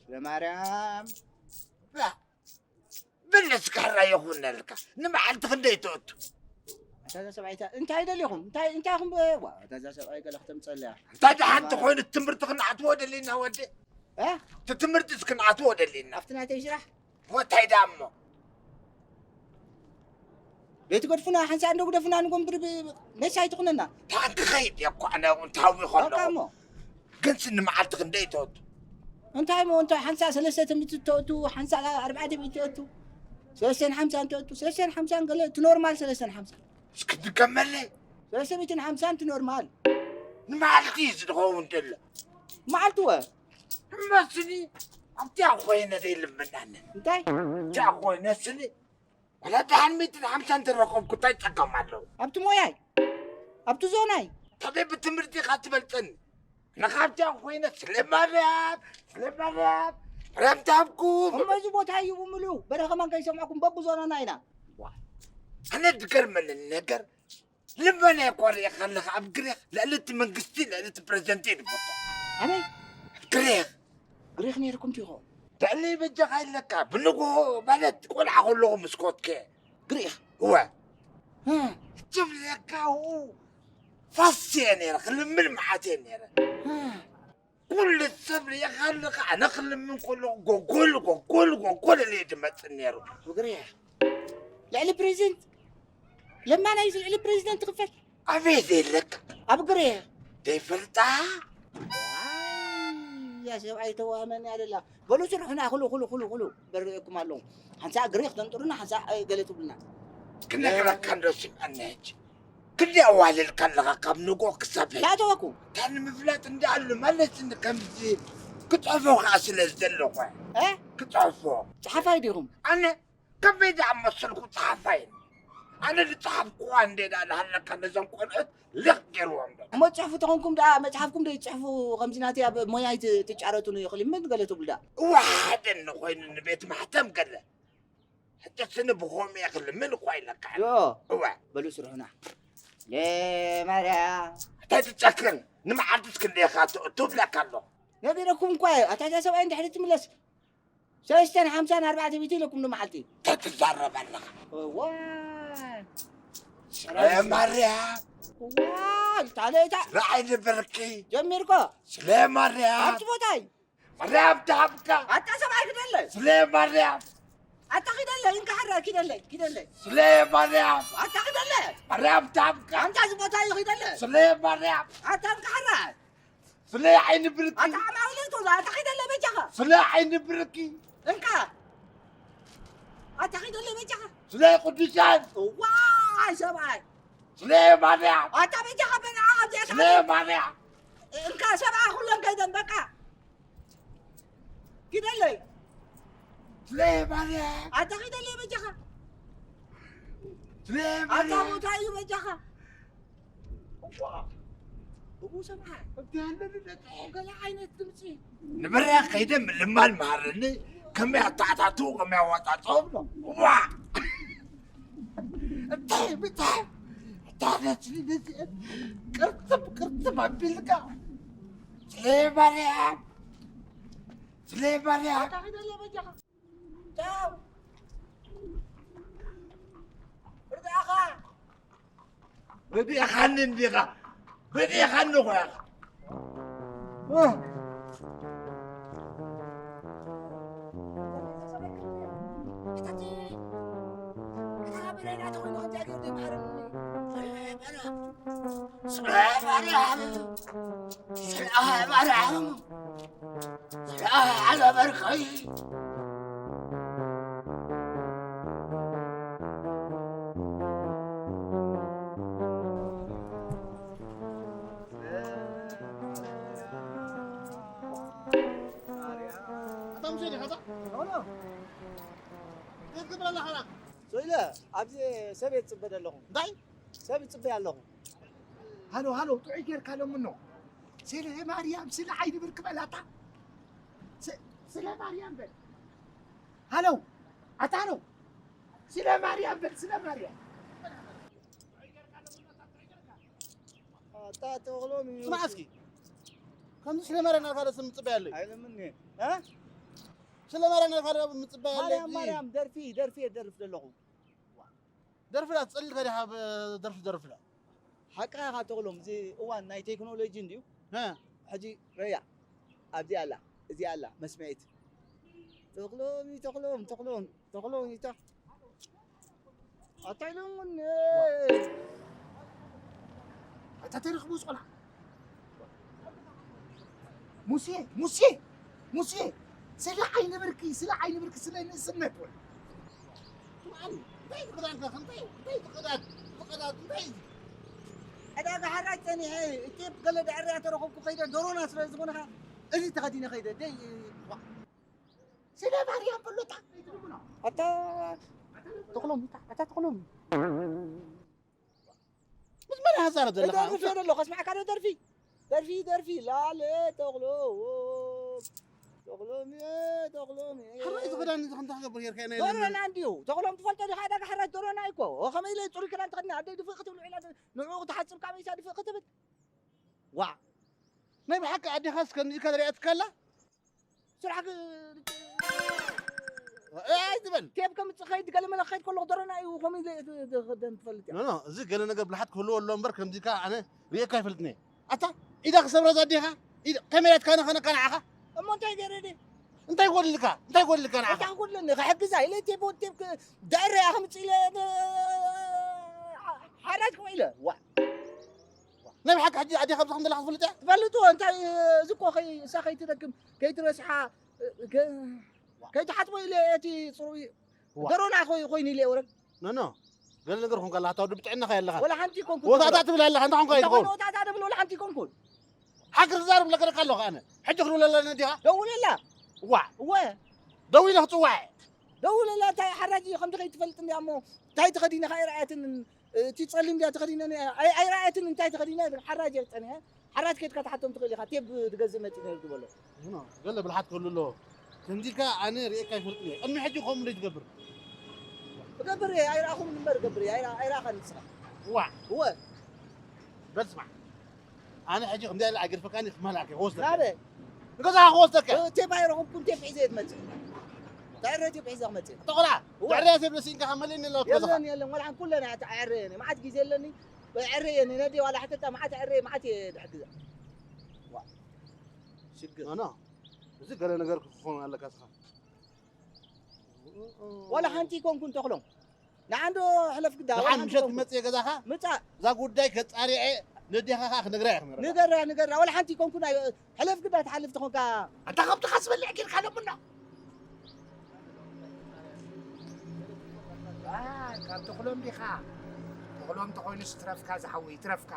ስለ ማርያም። ላ፣ ብልጽ ካራ ይኹነልካ። ንመዓልቲ ክንደይ ትእቱ? ኣታ እዛ ሰብኣይ እታ እንታይ ደሊኹም? እንታይ፣ እንታይ ኢኹም ብ-፣ ዋ፣ ኣታ እዛ ሰብኣይ ገለ ክተምጸልያ። እንታይ ደሓንቲ ኮይኑ ትምህርቲ ክንኣትዎ ደሊና ወዲ? እ? እቲ ትምህርቲስ ክንኣትዎ ደሊና። ኣብቲ ናተይ ስራሕ? ወታይ ደኣ እሞ? ቤት ገድፉና ሓንሳእ እንዶ ግደፉና ንጎም ብርቢ ነሳ ኣይትኹነና። ታንክ ኸይድ እየ እኮ ኣነ እውን ታዊ በቃ ከለኹ። እሞ። ግን ስኒ መዓልቲ ክንደይ ትወቱ? እንታይ እሞ እንታይ ሓንሳእ ሰለስተ ሚእቲ ትወቱ፣ ሓንሳእ ኣርባዕተ ሚእቲ ትወቱ። ሰለስተን ሓምሳን ትወቱ፣ ሰለስተን ሓምሳን ገለ እቲ ኖርማል ሰለስተን ሓምሳን። እስኪ ድገመለይ። ሰለስተ ሚእትን ሓምሳን እቲ ኖርማል። ንመዓልቲ እዩ ዝኸውን ዘሎ። መዓልቲ ወ? እመስኒ ኣብቲኣ ኮይነ ዘይልምናኒ። እንታይ? ኣብቲኣ ኮይነ ስኒ ዋላ ደሓን ሚእትን ሓምሳን ተረኸብኩ እንታይ ጸገም ኣለዎ? ኣብቲ ሞያይ፣ ኣብቲ ዞናይ። ከመይ ብትምህርቲ ኢኻ ትበልጸኒ? ኣነ ካብዚኣ ኮይነ ስለ ማርያም፣ ስለ ማርያም፣ ማርያም ትሃብኩም። እሞ እዚ ቦታ እዩ ብምሉኡ። በረ ከማን ከይሰምዐኩም በብዞናና ኢና። ዋ፣ ኣነ ዝገርመኒ ነገር ልመና እኮ ሪኢኻ ኣለኻ ኣብ ግሪኽ ልዕሊ እቲ መንግስቲ፣ ልዕሊ እቲ ፕረዚደንት እዩ ዝፈቶ። ኣበይ? ኣብ ግሪኽ። ግሪኽ ነይርኩም ዲኹም? ልዕሊ በጃኻ ኣለካ። ብንግሆ ማለት ቆልዓ ከለኹ ምስ ኮትከ። ግሪኽ? እወ። እ። ትብለካ ኡ። ፋስ እየ ነይረ፣ ክልምን መዓት እየ ነይረ። እ። ኩሉ ሰብ ሪኢኻ ኣለኻ፣ ኣነ ክልምን ከለኹ ጎጎል፣ ጎጎል፣ ጎጎል ኢለ እየ ዝመጽእ ነይሩ። ኣብ ግሪኽ? ልዕሊ ፕሬዚደንት? ለማና እዩ ልዕሊ ፕሬዚደንት ክፈል? ኣበይ ዘለካ? ኣብ ግሪኽ? ዘይፈልጣ? ዋይ፣ ያ ሰብኣይ ተዋህመኒ ኣለላ። በሉ ስርሑና፣ ኩሉ፣ ኩሉ፣ ኩሉ፣ ኩሉ በርኤኩም ኣለኹ። ሓንሳእ ግሪኽ ተንጥሩና፣ ሓንሳእ፣ እ፣ ገለ ትብሉና። ክነግረካ እንዶ ስምዐኒ ሕጂ። ክንደይ ኣዋልድ ከለኻ ካብ ንግሆ ክሳብ ሕጂ? እንታይ ተወኩ? እንታይ ንምፍላጥ እንዳኣሉ ማለት እንዲ ከምዚ ክጽሕፎ ከኣ ስለ ዝደለኹ። እ? ክጽሕፎ። ጸሓፋይ ዲኹም? ኣነ ከመይ ደኣ መሰልኩ ጸሓፋይ? ኣነ ዝጸሓፍኩዋ እንደ ደኣ ዝሃለካ ነዞም ቆልዑት ልኽ ገይርዎም ዶ? እሞ ጽሕፉ ተኾንኩም ደኣ መጽሓፍኩም ዶ ይጽሕፉ? ከምዚ ናተይ ኣብ ሞያይ ት-፣ ትጫረቱኒ ይኽእል ምን ገለ ትብሉ ደኣ? እወ ሓደ እንኾይኑ ንቤት ማሕተም ገለ። ሕጂ ስኒ ብኸምኡ እየ ክልምን እኳ ኢለካ። ዮ። እወ። በሉ ስርሑና። ለማርያም። እንታይ ትጨክን? ንመዓልትስ ክንደይ ኢኻ ት-፣ ትብለካ ኣለኹ። ነጊረኩም እኳ እየ። ኣታ እዛ ሰብኣይ እንድሕሪ ትምለስ። ሰለስተን ሓምሳን ኣርባዕተ ሚእቲ ኢለኩም ንመዓልቲ። እንታይ ትዛረብ ኣለኻ? እዋይ። ስለ ማርያም። እዋይ፣ ታለይታ። ስለ ዓይኒ ብርኪ። ጀሚርኮ። ስለ ማርያም። ኣብቲ ቦታይ። ማርያም ትሃብካ። ኣታ ሰብኣይ ክደለ። ስለ ማርያም። ኣታ ኪደለ፣ እንካ ሕረ፣ ኪደለ፣ ኪደለ። ስለ ማርያም። ኣታ ኪደለ። ማርያም ትሃብካ። ኣንታ እዚ ቦታ እዩ ኪደለ። ስለ ማርያም። ኣታ እንካ ሕረ። ስለ ዓይኒ ብርኪ። ኣታ ዓማዊል እቶ፣ ኣታ ኪደለ በጃኻ። ስለ ዓይኒ ብርኪ። እንካ። ኣታ ኪደለ በጃኻ። ስለ ቅዱሳን። ዋይ ሰብኣይ። ስለ ማርያም። ኣታ በጃኻ በላ፣ ኣብዚኣ ስለ ማርያም። እንካ ሰብኣ ኩሎም ከይዶም በቃ። ኪደለይ። ስለ ማርያም። ኣታ ኪደለይ በጃኻ። ኣታ ቦታ እዩ በጃኻ። እዋ፣ እቡ ሰምዓ። እቲ ያለ ድምፂ፣ ገለ ዓይነት ድምፂ። ንበረያ ከይደ ምልማን መሃረኒ፣ ከመይ ኣተኣታትው፣ ከመይ ኣወጣጥኦም ነው። እዋ! እንታይ፣ እንታይ፣ እንታይ ነች ልጅ ቅርጥብ፣ ቅርጥብ ኣቢልካ። ስለ ማርያም፣ ስለ ማርያም። ኣታ ኺደለ በጃኻ። ቻው። ርዳእኻ። በዲእኻኒ እንዲኻ። በዲእኻኒ እኮ ኢኻ። ኣታ ሙሴ ዲኻ እታ? ኖ፣ ኖ። እንታይ ትገብር ኣለኻ? ሶ ኢለ ኣብዚ ሰብ እየ ዝፅበ ዘለኹ። እንታይ? ሰብ እፅበ ኣለኹ። ሃሎ፣ ሃሎ፣ ጥዑይ ጌርካ ለምኖ። ስለ ማርያም፣ ስለ ዓይኒ ብርክ በል ኣታ። ስ-፣ ስለ ማርያም በል። ሃሎ፣ ኣታ ሃሎ። ስለ ማርያም በል፣ ስለ ማርያም። ኣታ ተኽሎም እዩ። ስማዕ እስኪ። ከምዚ ስለ ማርያም እናልካ ዶ ስም ትፅበ ኣለይ? ኣይለምን እየ። እ? ስለ ማርያም እናልካ ዶ ምፅበ ኣለይ? ማርያም፣ ማርያም፣ ደርፊ፣ ደርፊ እየ ደርፍ ዘለኹ። ደርፊ ዳ ትፀልል ከዲኻ ብ-፣ ደርፊ ደርፊ ዳ። ሓቅኻ ኢኻ ተኽሎም፣ እዚ እዋን ናይ ቴክኖሎጂ እንድዩ። እ። ሕጂ ረያ፣ ኣብዚ ኣላ፣ እዚ ኣላ፣ መስምዒት። ተኽሎም እዩ፣ ተኽሎም፣ ተኽሎም፣ ተኽሎም እዩ፣ ተ-፣ ኣታ ኢሎም እውን፣ ኣታ ተረኽቡ ቆልዓ። ሙሴ፣ ሙሴ፣ ሙሴ፣ ስለ ዓይኒ ብርኪ፣ ስለ ዓይኒ ብርኪ፣ ስለ ንእስነት ወይ። ትማሊ እንታይ ክዳንካ፣ እንታይ፣ እንታይ ትቕዳድ፣ ትቕዳድ፣ እንታይ እዩ? ዕዳጋ ሓራጅ ጸኒሐ፣ ቴፕ ገለ ዳዕርያ ተረኸብኩ፣ ከይደ ዶሮና ስለ ዝኾንኻ፣ እዚ ተኸዲነ ከይደ፣ ደይ፣ ዋ። ስለ ማርያም በሎታ፣ ኣታ ተኽሎም፣ ኣታ ተኽሎም። ምስ መን ኢኻ ትዛረብ ዘለኻ? ደርፊ እየ ዘለኹ፣ ከስምዓካ ዶ ደርፊ? ደርፊ፣ ደርፊ፣ ላለ ተኽሎ፣ ተኽሎምየ፣ ተኽሎምየ። ሕራይ እዚ ክዳን እዚ ክንታይ ክገብር ጌርካዮ ናይ ሎሚ? ዶሮና እንድዩ። ተኽሎም ትፈልጦ ዲኻ? ዕዳጋ ሓራጅ ዶሮና እዩ እኮ። ኦ፣ ከመይ ኢለ ጽሩይ ክዳን ተኸዲነ? ኣደይ ድፍእ ክትብሉ ዒላ ን-፣ ንዕኡ ክትሓጽብ ካበይ እያ ድፍእ ክትብል? ዋዕ። ናይ ብሓቂ ኣዴኻስ ከምዚ ኢልካ ዝሪኣትካ ኣላ? ስራሕ ክ-፣ እ፣ ኣይትበል። ቴፕ ከምጽእ ከይድ ገለ መለ ክኸይድ ከለኹ ደሮና እዩ ከምኡ ኢለ እቲ ድ-፣ ክደን ትፈልጥ እያ። ኖ፣ ኖ፣ እዚ ገለ ነገር ብልሓት ክህልዎ ኣሎ እምበር ከምዚ ኢልካ ኣነ ርእየካ ኣይፈልጥን እየ። ኣታ ኢዳ ክሰብራ እዛ ኣዴኻ? ኢዳ፣ ከመይ ኢላ ትካነኸነካ ንዓኻ? እሞ እንታይ ገይረ ድየ? እንታይ ጎዲልካ? እንታይ ጎዲልካ ንዓኻ? እንታይ ክጎድለኒ? ክሕግዛ ኢለ ቴፕ፣ ቴፕ ክ-፣ ደዕረ እያ ከምጽእ ኢለ ን-፣ ሓራጅ ክውዒለ። ዋ። ናይ ብሓቂ ሕጂ ኣዴኻ ኣብዚ ከም ዘለኻ ትፈልጥ እያ? ትፈልጥዎ እንታይ፣ እዚ እኮ ከይ-፣ እሳ ከይትደክም፣ ከይትረስሓ፣ ከ-፣ ከይትሓጽቦ ኢለ እቲ ጽሩይ ዋ። ደሮና ኮይ-፣ ኮይኑ ኢለ ወረግ። ኖ፣ ኖ። ገለ ነገር ኮንካ ኣለኻ፣ እታ ወዲ ብጥዕናኻ የለኻ። ወላ ሓንቲ ኮንኩ ወታታ ትብሎ። ትብል ኣለኻ፣ እንታይ ኮንካ እዩ ትኸውን? ወታታ ትብል ወላ ሓንቲ ኮንኩ። ሓቂ ክዛረብ ለገረካ ኣለኹ ኣነ። ሕጂ ክድውለላ ነዲኻ? ደውለላ። ዋ። እወ። ደዊለ ክጽዋዕ። ደውለላ፣ እንታይ ሓራጅ እዩ፣ ከምዚ ከይትፈልጥ እንድያ እሞ፣ እንታይ ተኸዲነ ከኣ ኣይረኣየትን፣ እቲ ጸሊም ድያ ተኸዲነ፣ ኣይ-፣ ኣይረኣየትን፣ እንታይ ተኸዲነ፣ ሓራጅ እየ ጸኒሐ። ሓራጅ ከይድካ ትሓቶም ትኽእል ኢኻ፣ ቴብ ትገዝእ መጺእ ነይሩ ዝበሎ። ኖ፣ ገለ ብልሓት ክህሉ ኣለዎ። ከምዚ ኢልካ ኣነ ርእየካ ኣይፈልጥን እየ። ቅድሚ ሕጂ ከምኡ እንዶ ትገብር? እገብር እየ፣ ኣይረኣኹምን እምበር እገብር እየ፣ ኣይረ-፣ ኣይረኣኻን ንስኻ። እዋ። እወ። በል ስማዕ። ኣነ ሕጂ ከምዚ ኢለ ኣይገድፈካን እየ፣ ክመልኣካ እየ፣ ክወስደካ እየ። ናበይ? ንገዛኻ ክወስደካ እየ። እ፣ ቴፕ ኣይረኸብኩን፣ ቴፕ ሒዘ እየ ዝመጽእ። እንታይ ዕረ ቴፕ ሒዘ ክመጽእ? ኣታ ቆልዓ፣ እወ። ዕረ ቴፕ ለሲንካ ካብ መሊእኒ ኣለዎ እቲ ገዛኻ። የለን፣ የለን፣ ዋላ ሓንቲ ኩለን እየ ኣዕርየን እየ። መዓት ግዜ ኣለኒ፣ ኣዕርየን እየ። ነደይ ዋላ ሕተታ መዓት ኣዕርየ፣ መዓት እየ ድሕግዛ። ዋ። ሽግር። ኖ፣ ኖ። እዚ ገለ ነገር ክኾን ኣለካ ስኻ። ዋላ ሓንቲ ኣይኮንኩን ተኽሎም። ንዓንዶ ሕለፍ ግዳ፣ ዋላ ደሓን ሓንቲ ምሸት ኣይኮንኩን። ክመጽእ እየ ገዛኻ። ምጻእ። እዛ ጉዳይ ከጻሪዐ ነዴኻ ከኣ ክነግራ እየ ክነግራ። ንገራ፣ ንገራ። ዋላ ሓንቲ ኣይኮንኩን። ኣይ-፣ ሕለፍ ግዳ ትሓልፍ ተኾንካ። ኣታ ከብትኻ ዝበልዕ ጌርካ ሎምና። ዋ፣ ካብ ተኽሎም ዲኻ? ተኽሎም ተኾይኑስ ትረፍካ ዝሓወይ፣ ትረፍካ።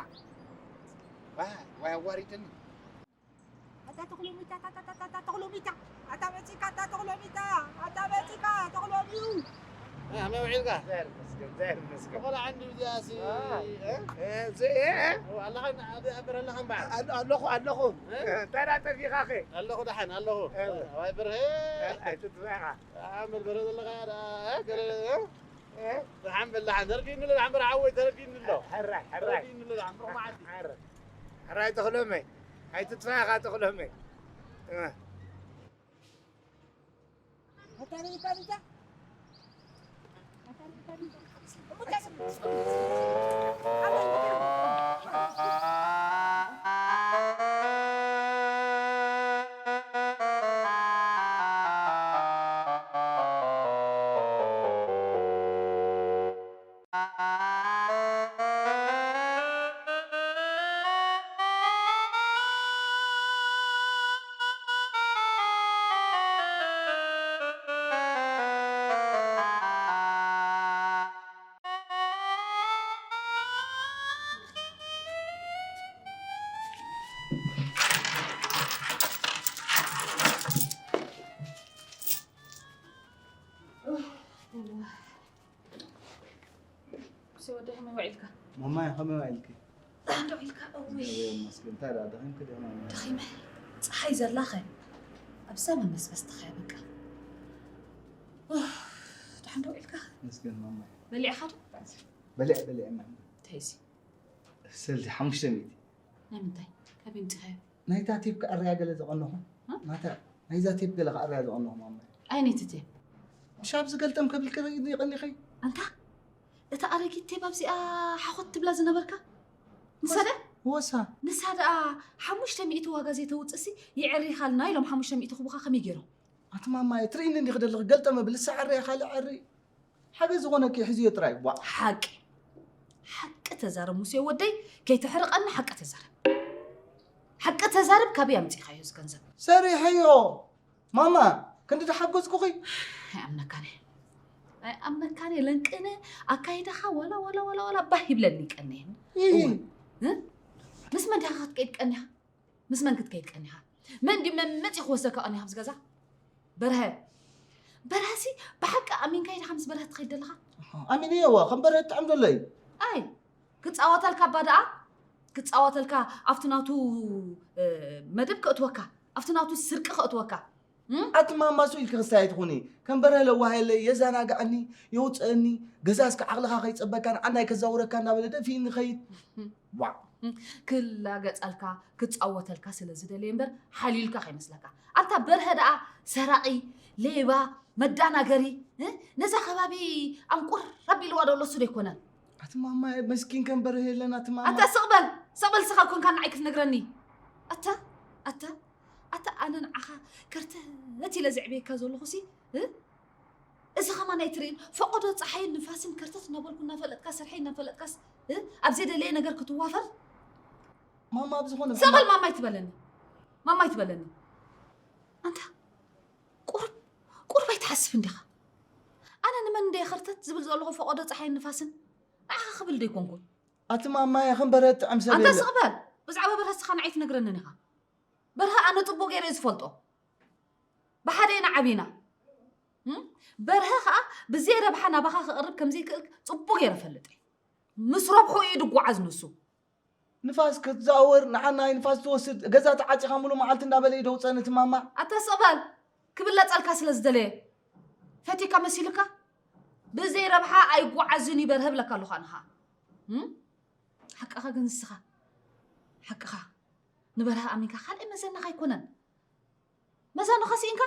ዋ፣ ዋይ ኣዋሪድኒ። ኣታ ተኽሎሚታ፣ ኣታ፣ ኣታ፣ ኣታ፣ ኣታ ተኽሎሚታ፣ ኣታ መጺካ፣ ኣታ ተኽሎሚታ፣ ኣታ መጺካ፣ ተኽሎሚዩ። ከመይ ውዒልካ? ዛር መስገን ዛር መስገን። ቆላ ዓንዲ ብዚኣሲ ኣለኻ? ኣለኹ ኣለኹ። እንታይ ዳ ጠፊኻኸ? ኣለኹ ደሓን ኣለኹ። ኣባይ ብርሄ። ኣይትጥፋኻ። ኣመል በረ ዘለኻ ደኣ ገለ። ደሓን በል ደሓን ተረዲእኒ ኣሎ ደሓን በረ ዓወይ ተረዲእኒ ኣሎ። ሕራይ ሕራይ። ተረዲእኒ ኣሎ ደሓን ብሩኽ መዓልቲ። ሕራይ ተኽሎመይ። ኣይትጥፋኻ ተኽሎመይ። ሰወደ ከመይ ውዒልካ? ማማይ ከመይ ውዒልኪ? ደሓን ዶ ውዒልካ? እውይ። እወ፣ መስገን። እንታይ ደኣ ደኺምኪ ዲኺ ማማይ? ደኺመ። ፀሓይ ዘላኸ ኣብ ሰመን መስበስ ተኸያ በቃ። ኡፍ፣ ደሓን ዶ ውዒልካ? መስገን ማማይ። በሊዕኻ ዶ? በሊዐ፣ በሊዐ ማማይ። እንታይ እዚ? ሰልዲ ሓሙሽተ ሚእቲ። ናይ ምንታይ? ካበይ ኣምፂኻዮ? ናይታ ቴፕ ክዕርያ ገለ ዝቐነኹ። እ? ናታ፣ ናይዛ ቴፕ ገለ ክዕርያ ዝቐነኹ ማማይ። ኣየነይቲ ቴፕ? ምሽ ኣብዚ ገልጠም ከብልኪ ርኢኒ ቀኒኺ። ኣንታ፣ እታ ኣረጊት ቴፕ ኣብዚኣ ሓኾት ትብላ ዝነበርካ? ንሳ ደኣ? ወሳ። ንሳ ደኣ ሓሙሽተ ሚእቲ ዋጋ ዘይተውፅእሲ የዕሪኻልና ኢሎም ሓሙሽተ ሚእቲ ክቡኻ ከመይ ገይሮም? ኣቲ ማማየ፣ ትርእይኒ እንዲኺ ዘለኺ ገልጠም እብል፣ ንሳ ዕርያ ካልእ ዕሪ። ሓገዝ ዝኾነኪ ሕዝዮ ጥራይ፣ ዋእ። ሓቂ። ሓቂ ተዛረብ ሙሴ ወደይ፣ ከይተሕርቐኒ ሓቂ ተዛረብ። ሓቂ ተዛረብ፣ ካበይ ኣምጺኻዮ እዚ ገንዘብ? ሰሪሐዮ። ማማ፣ ክንዲ ተሓገዝኩኺ። ኣይኣምነካን እየ። ኣይኣምነካን እየ፣ ለንቅነ ኣካይዳኻ ዋላ፣ ዋላ፣ ዋላ፣ ዋላ ባህ ይብለኒ ይቀንየኒ። ይሂ። እወ። እ? ምስ መን ዲኻ ክትከይድ ቀኒኻ? ምስ መን ክትከይድ ቀኒኻ? መን ድዩ መመፂ ክወስደካ ቀኒኻ ኣብዚ ገዛ? በርሀ። በርሀሲ ብሓቂ ኣሚንካዮ ዲኻ ምስ በርሀ ትኸይድ ዘለኻ? ኣሚነዮ እዋ፣ ከም በርሀ ትጥዕም ዘሎ እዩ። ኣይ፣ ክፃወተልካ እባ ደኣ፣ ክፃወተልካ ኣብቲ ናቱ፣ እ፣ መደብ ከእትወካ፣ ኣብቲ ናቱ ስርቂ ከእትወካ። እም? ኣቲ ማማ ሱቕ ኢልኪ ክስታይ ኣይትኹኒ። ከም በርሀ ለዋህ የለይ፣ የዘናግዐኒ፣ የውፅአኒ፣ ገዛ እስከ ዓቕልኻ ከይፀበካ ንዓናይ ከዛውረካ እናበለ ደፊእኒ ይኸይድ። ዋዕ። ክላገፀልካ፣ ክፃወተልካ ስለ ዝደለየ እምበር ሓልዩልካ ከይመስለካ። ኣንታ በርሀ ደኣ ሰራቒ፣ ሌባ፣ መዳናገሪ፣ እ? ነዛ ከባቢ ኣንቁር ኣቢልዋ ዶ ኣሎ እሱ ዶ ኣይኮነን? ኣቲ ማማ፣ መስኪን ከም በርሀ የለን፣ ኣቲ ማማ። ኣታ ስቕ በል፣ ስቕ በል፣ ስኻ ኮንካ ንዓይ ክትነግረኒ። ኣታ፣ ኣታ፣ ኣታ ኣነ ንዓኻ ከርተት ኢለ ዘዕብየካ ዘለኹሲ፣ እ? እዚ ኸማን ኣይትርእን? ፈቐዶ ጸሓይን ንፋስን ከርተት እናበልኩ እናፈለጥካ ስርሐይ እናፈለጥካስ፣ እ? ኣብ ዘይደለየ ነገር ክትዋፈር? ማማ፣ ኣብ ዝኾነ ስቕ በል ማማ ኣይትበለኒ። ማማ ኣይትበለኒ። ኣንታ ቁሩብ፣ ቁሩብ ኣይትሓስብን ዲኻ? ኣነ ንመን እንደ ከርተት ዝብል ዘለኹ ፈቐዶ ጸሓይን ንፋስን ንዓኻ ክብል ዶ ኣይኮንኩን? ኣቲ ማማየ፣ ከም በርሀ ጥዕም ሰብ ኣንታ የለ። ስቕ በል። ብዛዕባ በርሀ እስኻ ንዓይ ትነግረንን ኢኻ። በርሀ ኣነ ጽቡቕ ገይረ እየ ዝፈልጦ። ብሓደ ኢና ዓቢና። እም? በርሀ ኸኣ ብዘይ ረብሓ ናባኻ ክቕርብ ከም ዘይክእል ጽቡቕ ገይረ እፈልጥ እየ። ምስ ረብሑ እዩ ድጓዓዝ ንሱ። ንፋስ ክትዛወር፣ ንዓናይ ንፋስ ትወስድ፣ ገዛ ተዓጺኻ ሙሉ መዓልቲ እንዳበለ እዩ ደውጸን እቲ ማማ። ኣታ ስቕ በል፣ ክብለጸልካ ስለ ዝደለየ። ፈቲካ መሲሉካ? ብዘይ ረብሓ ኣይጓዓዝን እዩ በርሀ እብለካ ኣለኹ ኣነ ኸኣ። እም? ሓቅኻ ግን ንስኻ፣ ሓቅኻ። ንበርሀ ኣሚንካ ካልእ መዘናኻ ኣይኮነን። መዛኑኻ ስኢንካ?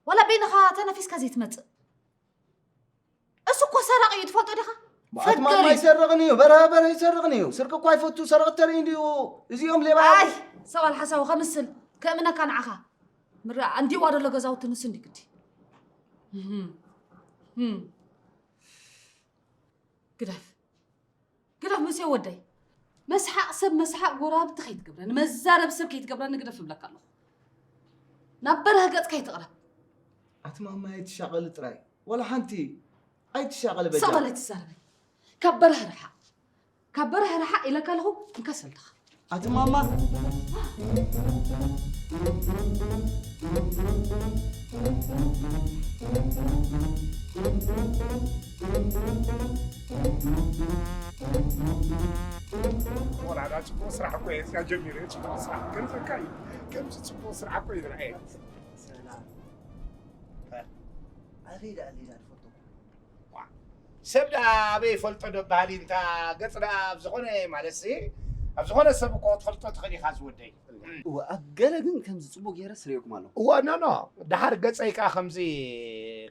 ዋላ በይንኻ ተነፊስካ ዘይትመጽእ? እሱ እኮ ሰራቒ እዩ፣ ትፈልጦ ዲኻ? ኣቲ ማማ ፈገሪ። ኣይሰርቕን እዩ፣ በርሀ፣ በርሀ ኣይሰርቕን እዩ። ስርቂ እኮ ኣይፈቱ፣ ሰረቕቲ ተርኢ እንድዩ። እዚኦም ሌባ። ኣይ፣ ሰብ ኣልሓሳዊ ከምስል፣ ከእምነካ ንዓኻ። ምራ፣ ኣንዲዋ ደሎ ገዛውቲ ንሱ እንዲ ግዲ። እህም። እህም። ግደፍ። ግደፍ ሙሴ ወደይ። መስሓቕ ሰብ መስሓቕ ጎረባብቲ ከይትገብረኒ፣ መዛረቢ ሰብ ከይትገብረኒ ግደፍ እብለካ ኣለኹ። ናብ በርሀ ገጽካ ኣይትቕረብ። ኣቲ ማማ ኣይትሻቐሊ ጥራይ። ወላ ሓንቲ ኣይትሻቐሊ በጃ። ስቕ በል ኣይትዛረበኒ። ካብ በርሀ ርሓቕ። ካብ በርሀ ርሓቕ ኢለካ ኣለኹ፣ እንካ ሰልድኻ። ኣቲ ማማ። ወራዳ ጽቡቕ ስራሕ እኮ እየ እዚኣ ጀሚረ፣ ጽቡቕ ስራሕ። ከምዚ እካ እዩ። ከምዚ ጽቡቕ ስራሕ እኮ እዩ ዝረኣየ። ሰላም። ኣበይ ደኣ ኣሊዳ ትፈልጦ? ዋ፣ ሰብ ደኣ ኣበይ ይፈልጦ ዶ በሃሊ፣ እንታ ገጽ ደኣ ኣብ ዝኾነ፣ ማለትሲ፣ ኣብ ዝኾነ ሰብ እኮ ክትፈልጦ ትኽእል ኢኻ ዝወደይ። እወ፣ ኣብ ገለ ግን ከምዚ ጽቡቕ ገይረ ስሪዕኩም ኣለኹ። እወ፣ ኖ፣ ኖ፣ ደሓር ገጸይ ከኣ ከምዚ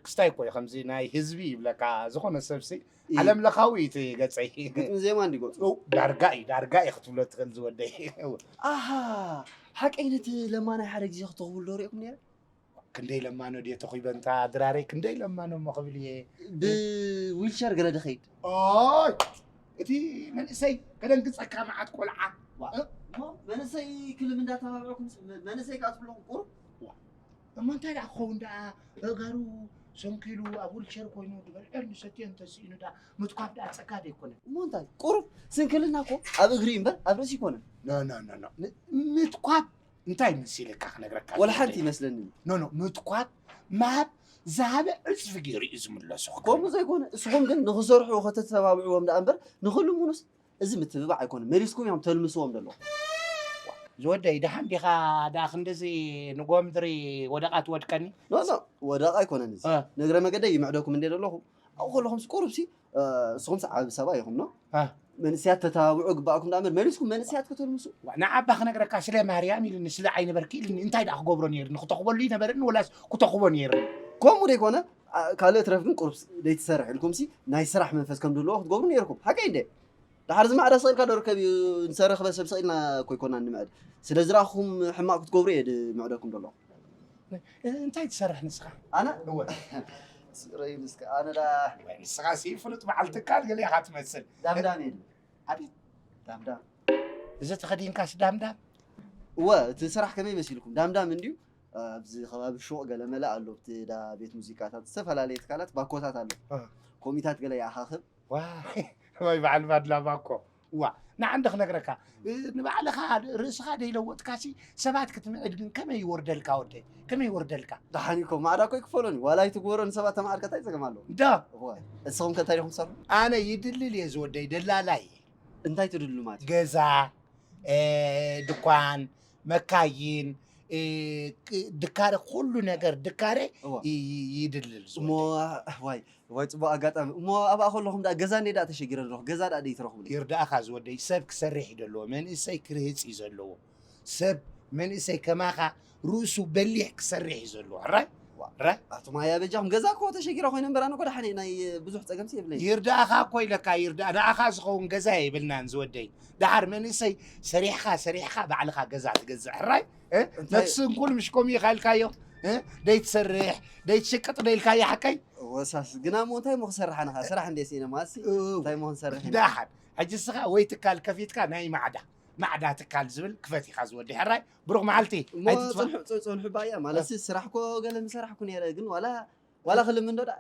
ክስታይ እኮ እዩ፣ ከምዚ ናይ ህዝቢ ይብለካ፣ ዝኾነ ሰብሲ ኢ- ዓለም ለኻዊ እዩ እቲ ገጸይ። ግጥሚ ዜማ እንዲ ገጹ። ኦ፣ ዳርጋ እዩ፣ ዳርጋ እዩ ክትብሎ ትኽእል ዝወደይ። እወ። ኣሃ፣ ሓቀይ ነቲ ለማናይ ሓደ ግዜ ክትረኽቡሉ ዶ ሪእኩም ነይረ? ክንደይ ለማኖ ድየ ተኺበ እንታ ድራረይ፣ ክንደይ ለማኖ እሞ ክብል እየ። ብዊልቸር ገለ ድኸይድ? ኦይ፣ እቲ መንእሰይ ከደንግጸካ መዓት ቆልዓ። ዋ፣ እ? እሞ መንእሰይ ክልም እንዳተባብዕኩም ስ-፣ መ-፣ መንእሰይ ከኣ ትብልኹም ቁሩብ? ዋ፣ እሞ እንታይ ደኣ ክኸውን ደኣ፣ ኣእጋሩ ሰንኪሉ ኣብ ዊልቸር ኮይኑ ዝበልዖን ዝሰትዮን እንተስኢኑ ደኣ ምትኳብ ደኣ ጸጋ ዶ ኣይኮነን? እሞ እንታይ? ቁሩብ ስንክልና እኮ ኣብ እግሪ እምበር ኣብ ርእሲ ኣይኮነን። ኖ፣ ኖ፣ ኖ፣ ኖ። ን-፣ ምትኳብ እንታይ መሲልካ ክነግረካ ወላ ዝደሊ? ሓንቲ ይመስለኒ። ኖ፣ ኖ፣ ምትኳብ ምሃብ ዝሃበ ዕጽፊ ገይሩ እዩ ዝምለሶ። ከምኡ ዘይኮነ፣ እስኹም ግን ንኽሰርሑ ከተተባብዕዎም ደኣ እምበር ንኽልምኑስ እዚ ምትብባዕ ኣይኮነን። መሊስኩም እዮም ተልምስዎም ዘለኹም። ዝወደይ፣ ደሓን ዲኻ? ደኣ ክንድዚ ንጎ ምድሪ ወደቓ ትወድቀኒ? ኖ፣ ኖ፣ ወደቓ ኣይኮነን እዚ። እ። ንእግረ መገደይ ይምዕደኩም እንደ ዘለኹ፣ ኣብኡ ከለኹምስ ቁሩብሲ፣ እ፣ ንስኹምስ ዓቢ ሰብኣይ ኢኹም፣ ኖ? እ። መንእሰያት ተተባብዑ ግባእኩም ደኣ እምበር፣ መሊስኩም መንእሰያት ከተልምሱ። ዋ፣ ንዓባ ክነግረካ፣ ስለ ማርያም ኢልኒ፣ ስለ ዓይኒ በርኪ ኢልኒ፣ እንታይ ደኣ ክገብሮ ነይርኒ? ክተኽበሉ ይነበርኒ ወላስ ክተኽቦ ነይርኒ? ከምኡ ደይኮነ፣ ኣ፣ ካልእ ትረፍ ግን ቁሩብ ደይትሰርሕ ኢልኩምሲ፣ ናይ ስራሕ መንፈስ ከም ድልዎ ክትገብሩ ነይርኩም። ሓቀይ እንደ? ደሓር እዚ ማዕዳ ስቕ ኢልካ ዶ ርከብ እዩ? ንሰረኽበ ሰብ ስቕ ኢልና እኮ ኣይኮናን ንምዕድ። ስለ ዝረኣኹም ሕማቕ ክትገብሩ እየ ድምዕደኩም ዘለኹ። እ-፣ እንታይ ትሰርሕ ንስኻ? ኣነ? እወ። ስረይ ንስካ፣ ኣነ ዳ ወይ ንስኻሲ ፍሉጥ በዓል ትካል ገለ ኢኻ ትመስል። ዳምዳም እየ ድብል። ኣቤት። ዳምዳም። እዚ ተኸዲንካስ ዳምዳም? እወ፣ እቲ ስራሕ ከመይ መሲልኩም? ዳምዳም እንድዩ፣ ኣብዚ ከባቢ ሹቕ ገለ መለ ኣሎ፣ ኣብቲ ዳ ቤት ሙዚቃታት፣ ዝተፈላለየ ትካላት ባኮታት ኣሎ። እ። ኮሚታት ገለ ይኣኻኽብ። ዋይ፣ ወይ በዓል ባድላ ባኮ። ዋ፣ ንዓንዲ ክነግረካ፣ እ፣ ንባዕልኻ ርእስኻ ደይለወጥካሲ ሰባት ክትምዕድ ግን ከመይ ይወርደልካ ወደይ? ከመይ ይወርደልካ? ደሓን እኮ፣ ማዕዳ እኮ ይክፈሎን እዩ። ዋላ ኣይትግበሮ ንሰባት ተማዕድካ እንታይ ጸገም ኣለዎ? እንዶ። እወ። እስኹም ከ እንታይ ዲኹም ትሰርሑ? ኣነ ይድልል እየ ዝወደይ፣ ደላላይ እየ። እንታይ ትድሉ ማለት እዩ? ገዛ፣ እ፣ ድኳን፣ መካይን፣ እ፣ ቅ-፣ ድካረ፣ ኩሉ ነገር ድካረ እወ። ይ-፣ ይ-፣ ይድልል እሞ፣ ዝወደይ። ዋይ፣ ዋይ፣ ጽቡቕ ኣጋጣሚ። እሞ ኣብኣ ከለኹም ደኣ ገዛ እንዴ ደኣ ተሸጊረ ኣለኹ። ገዛ ደኣ ደይትረኽቡለይ? ይርዳእኻ ዝወደይ፣ ሰብ ክሰርሕ እዩ ዘለዎ፣ መንእሰይ ክርህጽ እዩ ዘለዎ። ሰብ፣ መንእሰይ ከማኻ ርእሱ በሊሕ ክሰርሕ እዩ ዘለዎ። ሕራይ? ዋ። ሕራይ? ኣቱም ሃያ በጃኹም፣ ገዛ እኮ ተሸጊረ ኮይነ እምበር፣ ኣነ እኮ ደሓነ ናይ ብዙሕ ጸገምሲ የብለይን። ይርዳእኻ እኮ ኢለካ፣ ይርዳእ-፣ ንኣኻ ዝኸውን ገዛ የብልናን ዝወደይ። ደሓር መንእሰይ ሰሪሕኻ፣ ሰሪሕኻ ባዕልኻ ገዛ ትገዝእ። ሕራይ? እ? እንታይ? ነቲ ስንኩል ምሽ ከምኡ ኢኻ ኢልካዮ? እ? ደይትሰርሕ፣ ደይትሽቅጥ ዶ ኢልካዮ ሓቀይ? ወሳስ፣ ግና እሞ እንታይ እሞ ክሰርሕ ኣነ ኸኣ? ስራሕ እንድየ ስኢነ ማሲ፣ እው። እንታይ እሞ ክንሰርሕ ኢና? ደሓን። ሕጂ እስኻ ወይ ትካል ከፊትካ ናይ ማዕዳ፣ ማዕዳ ትካል ዝብል ክፈት ኢኻ ዝወዲ። ሕራይ? ብሩኽ መዓልቲ። እሞ ኣይትጥፋእ። ጽንሑ-፣ ጽ-፣ ጽንሑ ባያ፣ ማለትሲ እ። ስራሕ እኮ ገለ ምሰራሕኩ ነይረ፣ ግን ዋላ፣ ዋላ ክልምን ዶ ደኣ?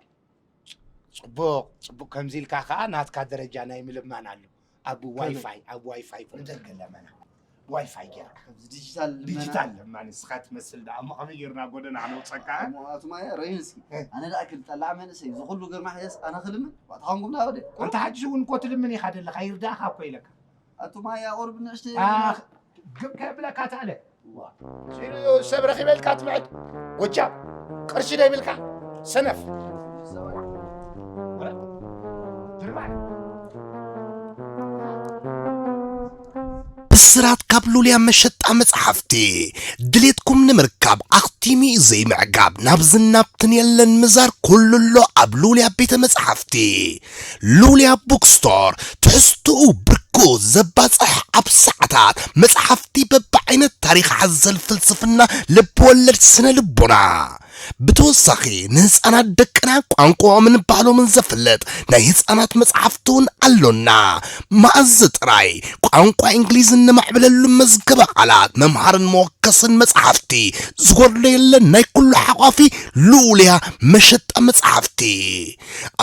ጽቡቕ፣ ጽቡቕ። ከምዚ ኢልካ ከኣ ናትካ ደረጃ ናይ ምልማን ኣሎ። ኣብ ከመይ? ዋይፋይ፣ ኣብ ዋይፋይ ንደርገ ለመና። ዋይፋይ ጌርካ። ኣብዚ ዲጂታል ልመና። ዲጂታል ለማኒ ንስኻ ትመስል ደኣ። እሞ ከመይ ጌርና ጎደና ክነውጸካ? እሞ ኣቱም ኣያ ረዩን እስኪ። እ። ኣነ ደኣ ክልጠላዕ መንእሰይ፣ እዚ ኩሉ ግርማ ሕየስ ኣነ ክልምን? ዋታ ኾንኩም ደኣ ወደ? ኣንታ ሓድሽ እውን እኮ ትልምን ኢኻ ደለኻ፣ ይርዳእኻ እኮ ኢለካ። ኣቱም ኣያ ቁርብ ንእሽተይ ኣ፣ ግብ ከብለካ ተኣለ። ዋ። ሲሉ ሰብ ረኺበ ኢልካ ትምዕድ። ጎጃም፣ ቅርሺ ደይብልካ፣ ሰነፍ። ድርባይ። ብስራት ካብ ሉልያ መሸጣ መጽሓፍቲ። ድሌትኩም ንምርካብ ኣኽቲሙ እዩ ዘይምዕጋብ። ናብዝን ናብትን የለን ምዛር፣ ኩሉ ኣሎ ኣብ ሉልያ ቤተ መጽሓፍቲ። ሉልያ ቡክስቶር፣ ትሕዝትኡ ብርኩ ዘባጽሕ፣ ኣብ ሰዓታት መጽሓፍቲ በብዓይነት፣ ታሪኽ ሓዘል፣ ፍልስፍና፣ ልብ ወለድ፣ ስነ ልቦና። ብተወሳኺ ንህፃናት ደቅና ቋንቋኦምን ባህሎምን ዘፍልጥ ናይ ህፃናት መጽሓፍቲ እውን ኣሎና። መኣዝ ጥራይ ቋንቋ እንግሊዝ እነማዕብለሉ መዝገበ ቃላት፣ መምሃርን መወከስን መጽሓፍቲ ዝጎድሎ የለን። ናይ ኩሉ ሓቋፊ ልኡልያ መሸጣ መጽሓፍቲ።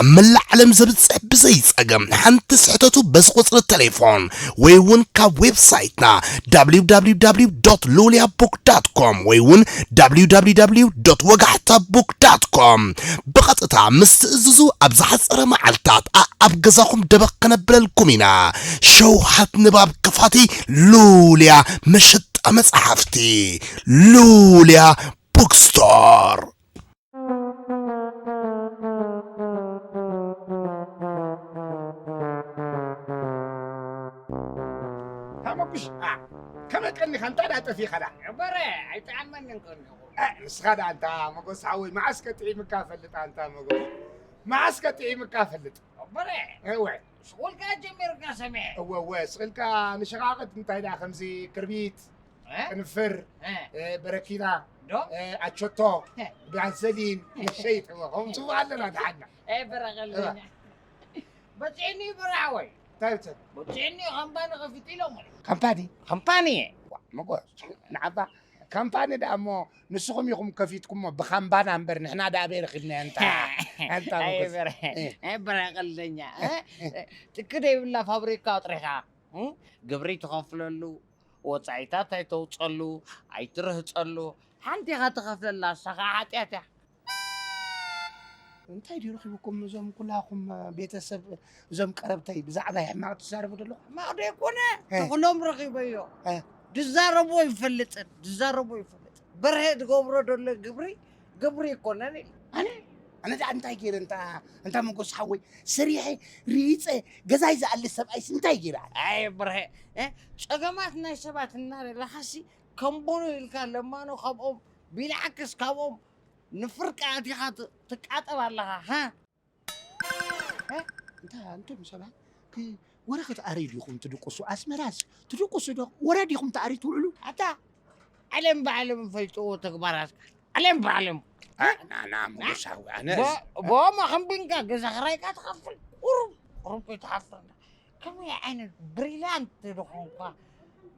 ኣብ መላእ ዓለም ዘብጽሕ ብዘይ ጸገም ሓንቲ ስሕተቱ በዚ ቁጽሪ ቴሌፎን ወይ እውን ካብ ዌብሳይትና www.luliabook.com ወይ እውን www.ወጋሕ ቲክቶክ ቡክ ዳት ኮም። ብቐጥታ ምስ ትእዝዙ ኣብ ዝሓጸረ መዓልታት ኣኣብ ገዛኹም ደበኽ ከነብለልኩም ኢና። ሸውሃት ንባብ ክፋቲ ሉልያ መሸጣ መጽሓፍቲ። ሉልያ ቡክስቶር። ሃመኩሽ ከመይ ቀኒኻ እንታይ ደኣ ጠፊእኻ ደኣ? በረ ኣይጠዓመንን ቀኒኹ። እ፣ ንስኻ ደኣ ኣንታ መጎስ ሓወይ መዓስ ከጥዒምካ ፈልጥ ኣንታ መጎስ? መዓስ ከጥዒምካ ፈልጥ? በረ እወ ሽቁልካ ጀሚርካ ሰሚዐ። እወ እወ ስቕልካ ንሸቓቕት እንታይ ደኣ ከምዚ ክርቢት እ? ቅንፍር እ? እ፣ በረኪና ዶ? እ፣ ኣቾቶ ባዘሊን ንሸይጥ እወ ከምኡ ጽቡቕ ኣለና ደሓና ኣይ በረቐለኛ በፂዕኒ በረ ሓወይ እንታይ ብትብል በፂዕኒ ካምፓኒ ከፊት ኢሎም ካምፓኒ ካምፓኒ መጎስ ንዓባ ካምፓኒ ደኣ እሞ ንስኹም ኢኹም ከፊትኩሞ ብካምባና እምበር ንሕና ደኣ ኣበይ ረኺብናዮ እንታ እንታ መጎስ በረ ቀልደኛ ትክ ደይብላ ፋብሪካ ኣጥሪኻ ግብሪ ትኸፍለሉ ወፃኢታት ኣይተውፀሉ ኣይትርህፀሉ ሓንቲ ኢኻ ትኸፍለላ ንሳ ከዓ ሓጢኣት እያ እንታይ ድዩ ረኺብኩም እዞም ኩላኹም ቤተሰብ እዞም ቀረብተይ ብዛዕባ ሕማቕ ትዛረቡ ዘለኹም ሕማቕ ዶ ይኮነ ተኽሎም ረኺበዮ ድዛረቦ ይፈልጥን ድዛረቦ ይፈልጥን በርሀ ዝገብሮ ዘሎ ግብሪ ግብሪ ይኮነን ኢሉ ኣነ ኣነ ደኣ እንታይ ገይረ እንታ እንታ መጎስ ሓወይ ሰሪሐ ሪፀ ገዛይ ዝኣሊ ሰብኣይስ እንታይ ገይረ ኣነ ኣይ በርሀ እ፣ ፀገማት ናይ ሰባት እናደለኻሲ ከምቦኖ ኢልካ ለማኖ ካብኦም ቢልዓክስ ካብኦም ንፍርቂ ኣቲኻ ት- ትቃጠብ ኣለኻ ሃ እንታ እንቶም ሰባት ክ- ወረ ክትኣርዩ ዲኹም ትድቅሱ ኣስመራስ ትድቅሱ ዶ ወረ ዲኹም ትኣርዩ ትውዕሉ ኣታ ዓለም ብዓለም ፈልጥዎ ተግባራትካ ዓለም ብዓለም ናና መጎስ ሓወይ ኣነ ቦማ ከንቢንካ ገዛ ክራይካ ትኸፍል ቁሩብ ቁሩብ ከይትሓፍር ከመይ ዓይነት ብሪላንት ዝኾንኳ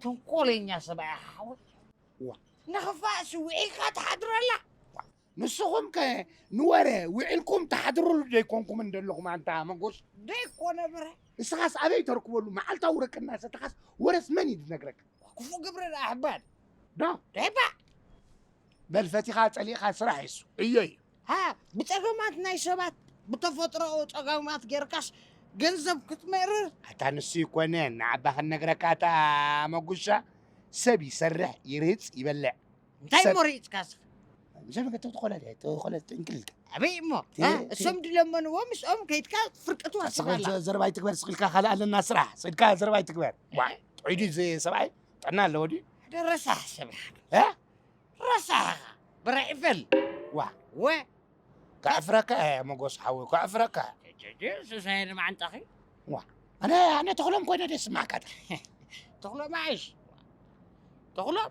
ተንኮለኛ ሰብኣይ ሓወይ ዋ። ንኽፋእሲ ውዒልካ ትሓድረላ ንስኹም ከ ንወረ ውዒልኩም ትሓድሩሉ ዘይኮንኩም እንደለኹም ኣንታ መጎስ ደይኮነ ብረ ንስኻስ ኣበይ ተርክበሉ መዓልታዊ ረቂ እናሰተኻስ ወረስ መን እዩ ዝነግረካ ክፉእ ግብሪ ደኣ ሕባድ ዶ ደይባ በል ፈቲኻ ጸሊእኻ ስራሕ እሱ እዮ እዩ ሃ ብጸገማት ናይ ሰባት ብተፈጥሮኡ ጸገማት ጌርካስ ገንዘብ ክትመርር ኣታ ንሱ ይኮነ ንዓባ ክንነግረካ እታ መጉሻ ሰብ ይሰርሕ ይርህፅ ይበልዕ እንታይ ሰብ- ሞ ርኢፅካስ ምሸም ከተብ ትኾለ ትኾለ እንክልተ ኣበይ እሞ ቲ- እ? ቲ- እሶም ድለመንዎ ምስኦም ከይድካ ፍርቂ ትወስድ ኣላ ዘረባይ ትግበር ስኽልካ ካልእ ኣለና ስራሕ ስኢልካ ዘረባይ ትግበር ዋ ጥዑይ ድዩ እዚ ሰብኣይ ጥዕና ኣለዎ ድዩ ሓደ ረሳሕ ሰብ ኢኻ እ? ረሳሕ ኢኻ ብራዒፈል ዋ ወ ከዕፍረካ እየ መጎስ ሓወይ ከዕፍረካ ጀጀ ስሳየ ንማዓንጣኺ ዋ ኣነ ኣነ ተኽሎም ኮይነ ደስ ማካታ ተኽሎም ዓይሽ ተኽሎም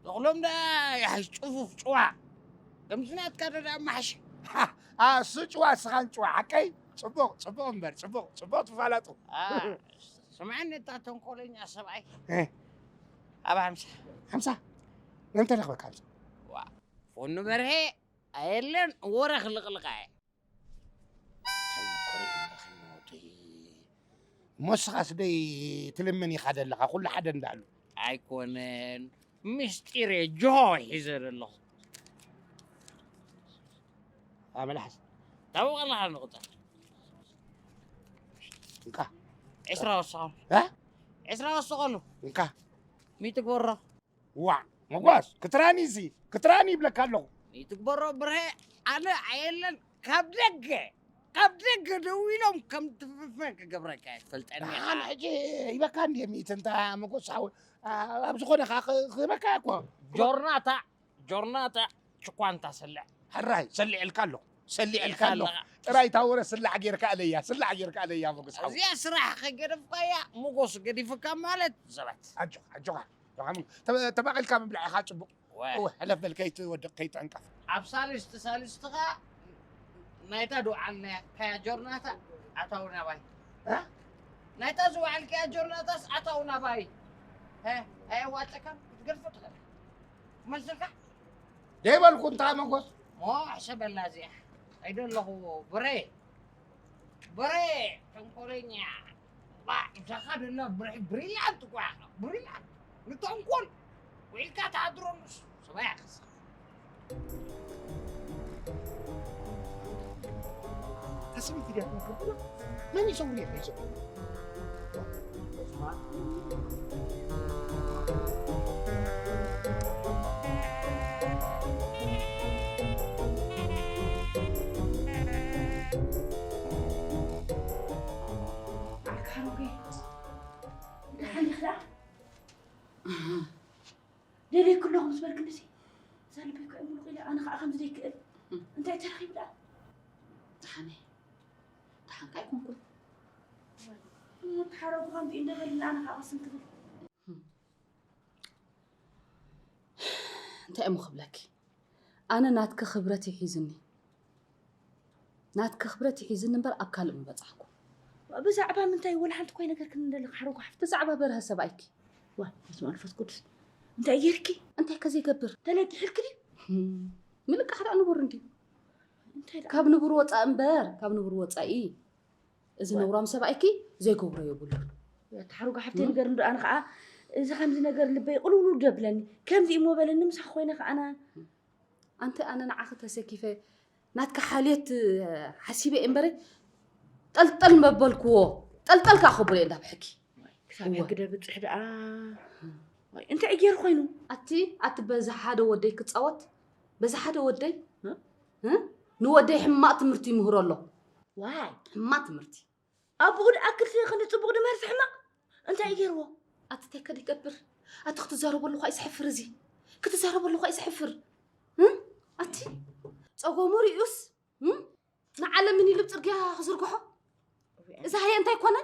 ተኽሎም ደኣ ያሕሽ ጭፉፍ ጭዋ ከምዚ ናትካ ዶ ደኣ ማሕሽ እሱ ጭዋ ስኻን ጭዋ ሓቀይ ፅቡቕ ፅቡቕ እምበር ፅቡቕ ፅቡቕ ትፋላጡ ስምዐኒ እታ ተንኮለኛ ሰብኣይ ኣብ ሓምሳ ሓምሳ መን ተረኽበካ ሓምሳ ፎኑ በርሄ ኣየለን ወረ ክልቕልቃ እየ እሞ ስኻስ ደይ ትልምን ኢኻ ዘለኻ ኩሉ ሓደ እንዳሉ ኣይኮነን ምስጢር እየ ጆ ሒዘ ዘለኹ ኣመላሓስ ታወቕ ኣለኻ ንቁፅር እንካ ዕስራ ወስኸሉ እ? ዕስራ ወስኸሉ እንካ ሚትግበሮ ዋ መጓስ ክትራኒ እዚ ክትራኒ ይብለካ ኣለኹ ይትግበሮ ብርሀ ኣነ ኣየለን ካብ ደገ ካብ ደገ ደው ኢሎም ከም ትፍፈ ክገብረካ ይፈልጠኒ ኣነ ሕጂ ይበካ እንዲ ሚእቲ እንታ መጎስ ሓወ ኣብ ዝኾነ ከዓ ክህበካ እኮ ጆርናታ ጆርናታ ችኳንታ ሰልዕ ሕራይ ሰሊዐልካ ኣለኹ ሰሊዐልካ ኣለኹ ኣለኻ። ጥራይ እታ ወረ ስላዕ ጌርካ ኣለያ ስላዕ ጌርካ ኣለያ መጎስ ሓወ እዚኣ ስራሕ ከገደፍካያ ሞጎስ ገዲፍካ ማለት ዘበት ኣጆኻ ኣጆኻ ኣጆኻ ተባቒልካ ምብላዕ ኢኻ ፅቡቕ ወ- እወ ሕለፍ በል ከይትወድቕ ከይትዕንቀፍ ኣብ ሳልስቲ ሳልስቲ ኸዓ ናይታ ድውዓልናያ ካያ ጆርናታ ኣታው ናባይ እ? ናይታ ዝወዓልካያ ጆርናታስ ኣታው ናባይ ሀ፣ ኣየዋፀካን ክትገድፎ ትኽእል መልስልካ ደይበልኩ እንታ መጎስ ሞ ሕሰበላ እዚኣ ኣይደለኹዎ ብረ ብረ ተንኮለኛ ባ ኢዛኻ ደላ ብረ ብሪላንት እኳ ኢኻ ብሪላንት ንተንኮል ውዒልካ ትሓድሮ ንሱ ሰብኣይ ኣኸስ ስሚት ድያ ትነግር ብሎ መን ይሰውር የለ ይሰውር። ደልየኪ ኣለኹ ምስ በልክንሲ እዛ ልበይ ከዓ ሙሉቕ ኢለ ኣነ ከዓ ከምዚ ዘይክእል እንታይ ተረኺቡ ደኣ? ደሓነ ደሓንካ ኣይኮንኩን። ተሓረጉ ከምዚ እንዳበልና ኣነ ከዓ ቅስን ክብል እንታይ እሞ ክብለኪ ኣነ ናትኪ ክብረት ይሒዝኒ ናትኪ ክብረት ይሒዝኒ እምበር ኣብ ካልእ ምበፃሕኩ ብዛዕባ ምንታይ ወላ ሓንቲ ኮይ ነገር ክንደሊ ሓረጉ ሓፍቲ ብዛዕባ በርሀ ሰብኣይኪ ዋ በስመ መንፈስ ቅዱስ እንታይ ጌርኪ እንታይ ከዘይገብር ተለቂሕልኪ ድዩ ምልቃሕ ደኣ ንቡር እንድዩ እንታይ ደኣ ካብ ንቡር ወፃእ እምበር ካብ ንቡር ወፃኢ እዚ ነውራም ሰብኣይኪ ዘይገብሮ የብሉን። ኣታ ሓሩጋ ሓፍተይ ንገርኒ ዶ ኣነ ከዓ እዚ ከምዚ ነገር ልበይ ቅልውልው ደብለኒ ከምዚ እሞ በለኒ ምሳኺ ኮይነ ከዓ ኣነ ኣንቲ ኣነ ንዓኺ ተሰኪፈ ናትኪ ሓልየት ሓሲበ እየ እምበረ ጠልጠል መበልክዎ ጠልጠል ከዓ ከብሎ እየ እንዳብሐኪ ክሳብ ሕጊ ደብፅሕ ደኣ እንታይ እዩ ገይሩ ኮይኑ ኣቲ ኣቲ በዚ ሓደ ወደይ ክፃወት በዚ ሓደ ወደይ ንወደይ ሕማቕ ትምህርቲ ይምህሮ ኣሎ ዋይ ሕማቕ ትምህርቲ ኣብኡ ደኣ ክልተ ክንዲ ፅቡቕ ድመርሲ ሕማቕ እንታይ እዩ ገይርዎ ኣቲ እንታይ ከ ይገብር ኣቲ ክትዛረበሉ ኳ እዩ ዘሕፍር እዚ ክትዛረበሉ ኳ እዩ ዘሕፍር ኣቲ ፀጎሙ ሪኡስ ንዓለም ምን ኢሉ ፅርግያ ክዝርግሖ እዚ ሃየ እንታይ ኮነ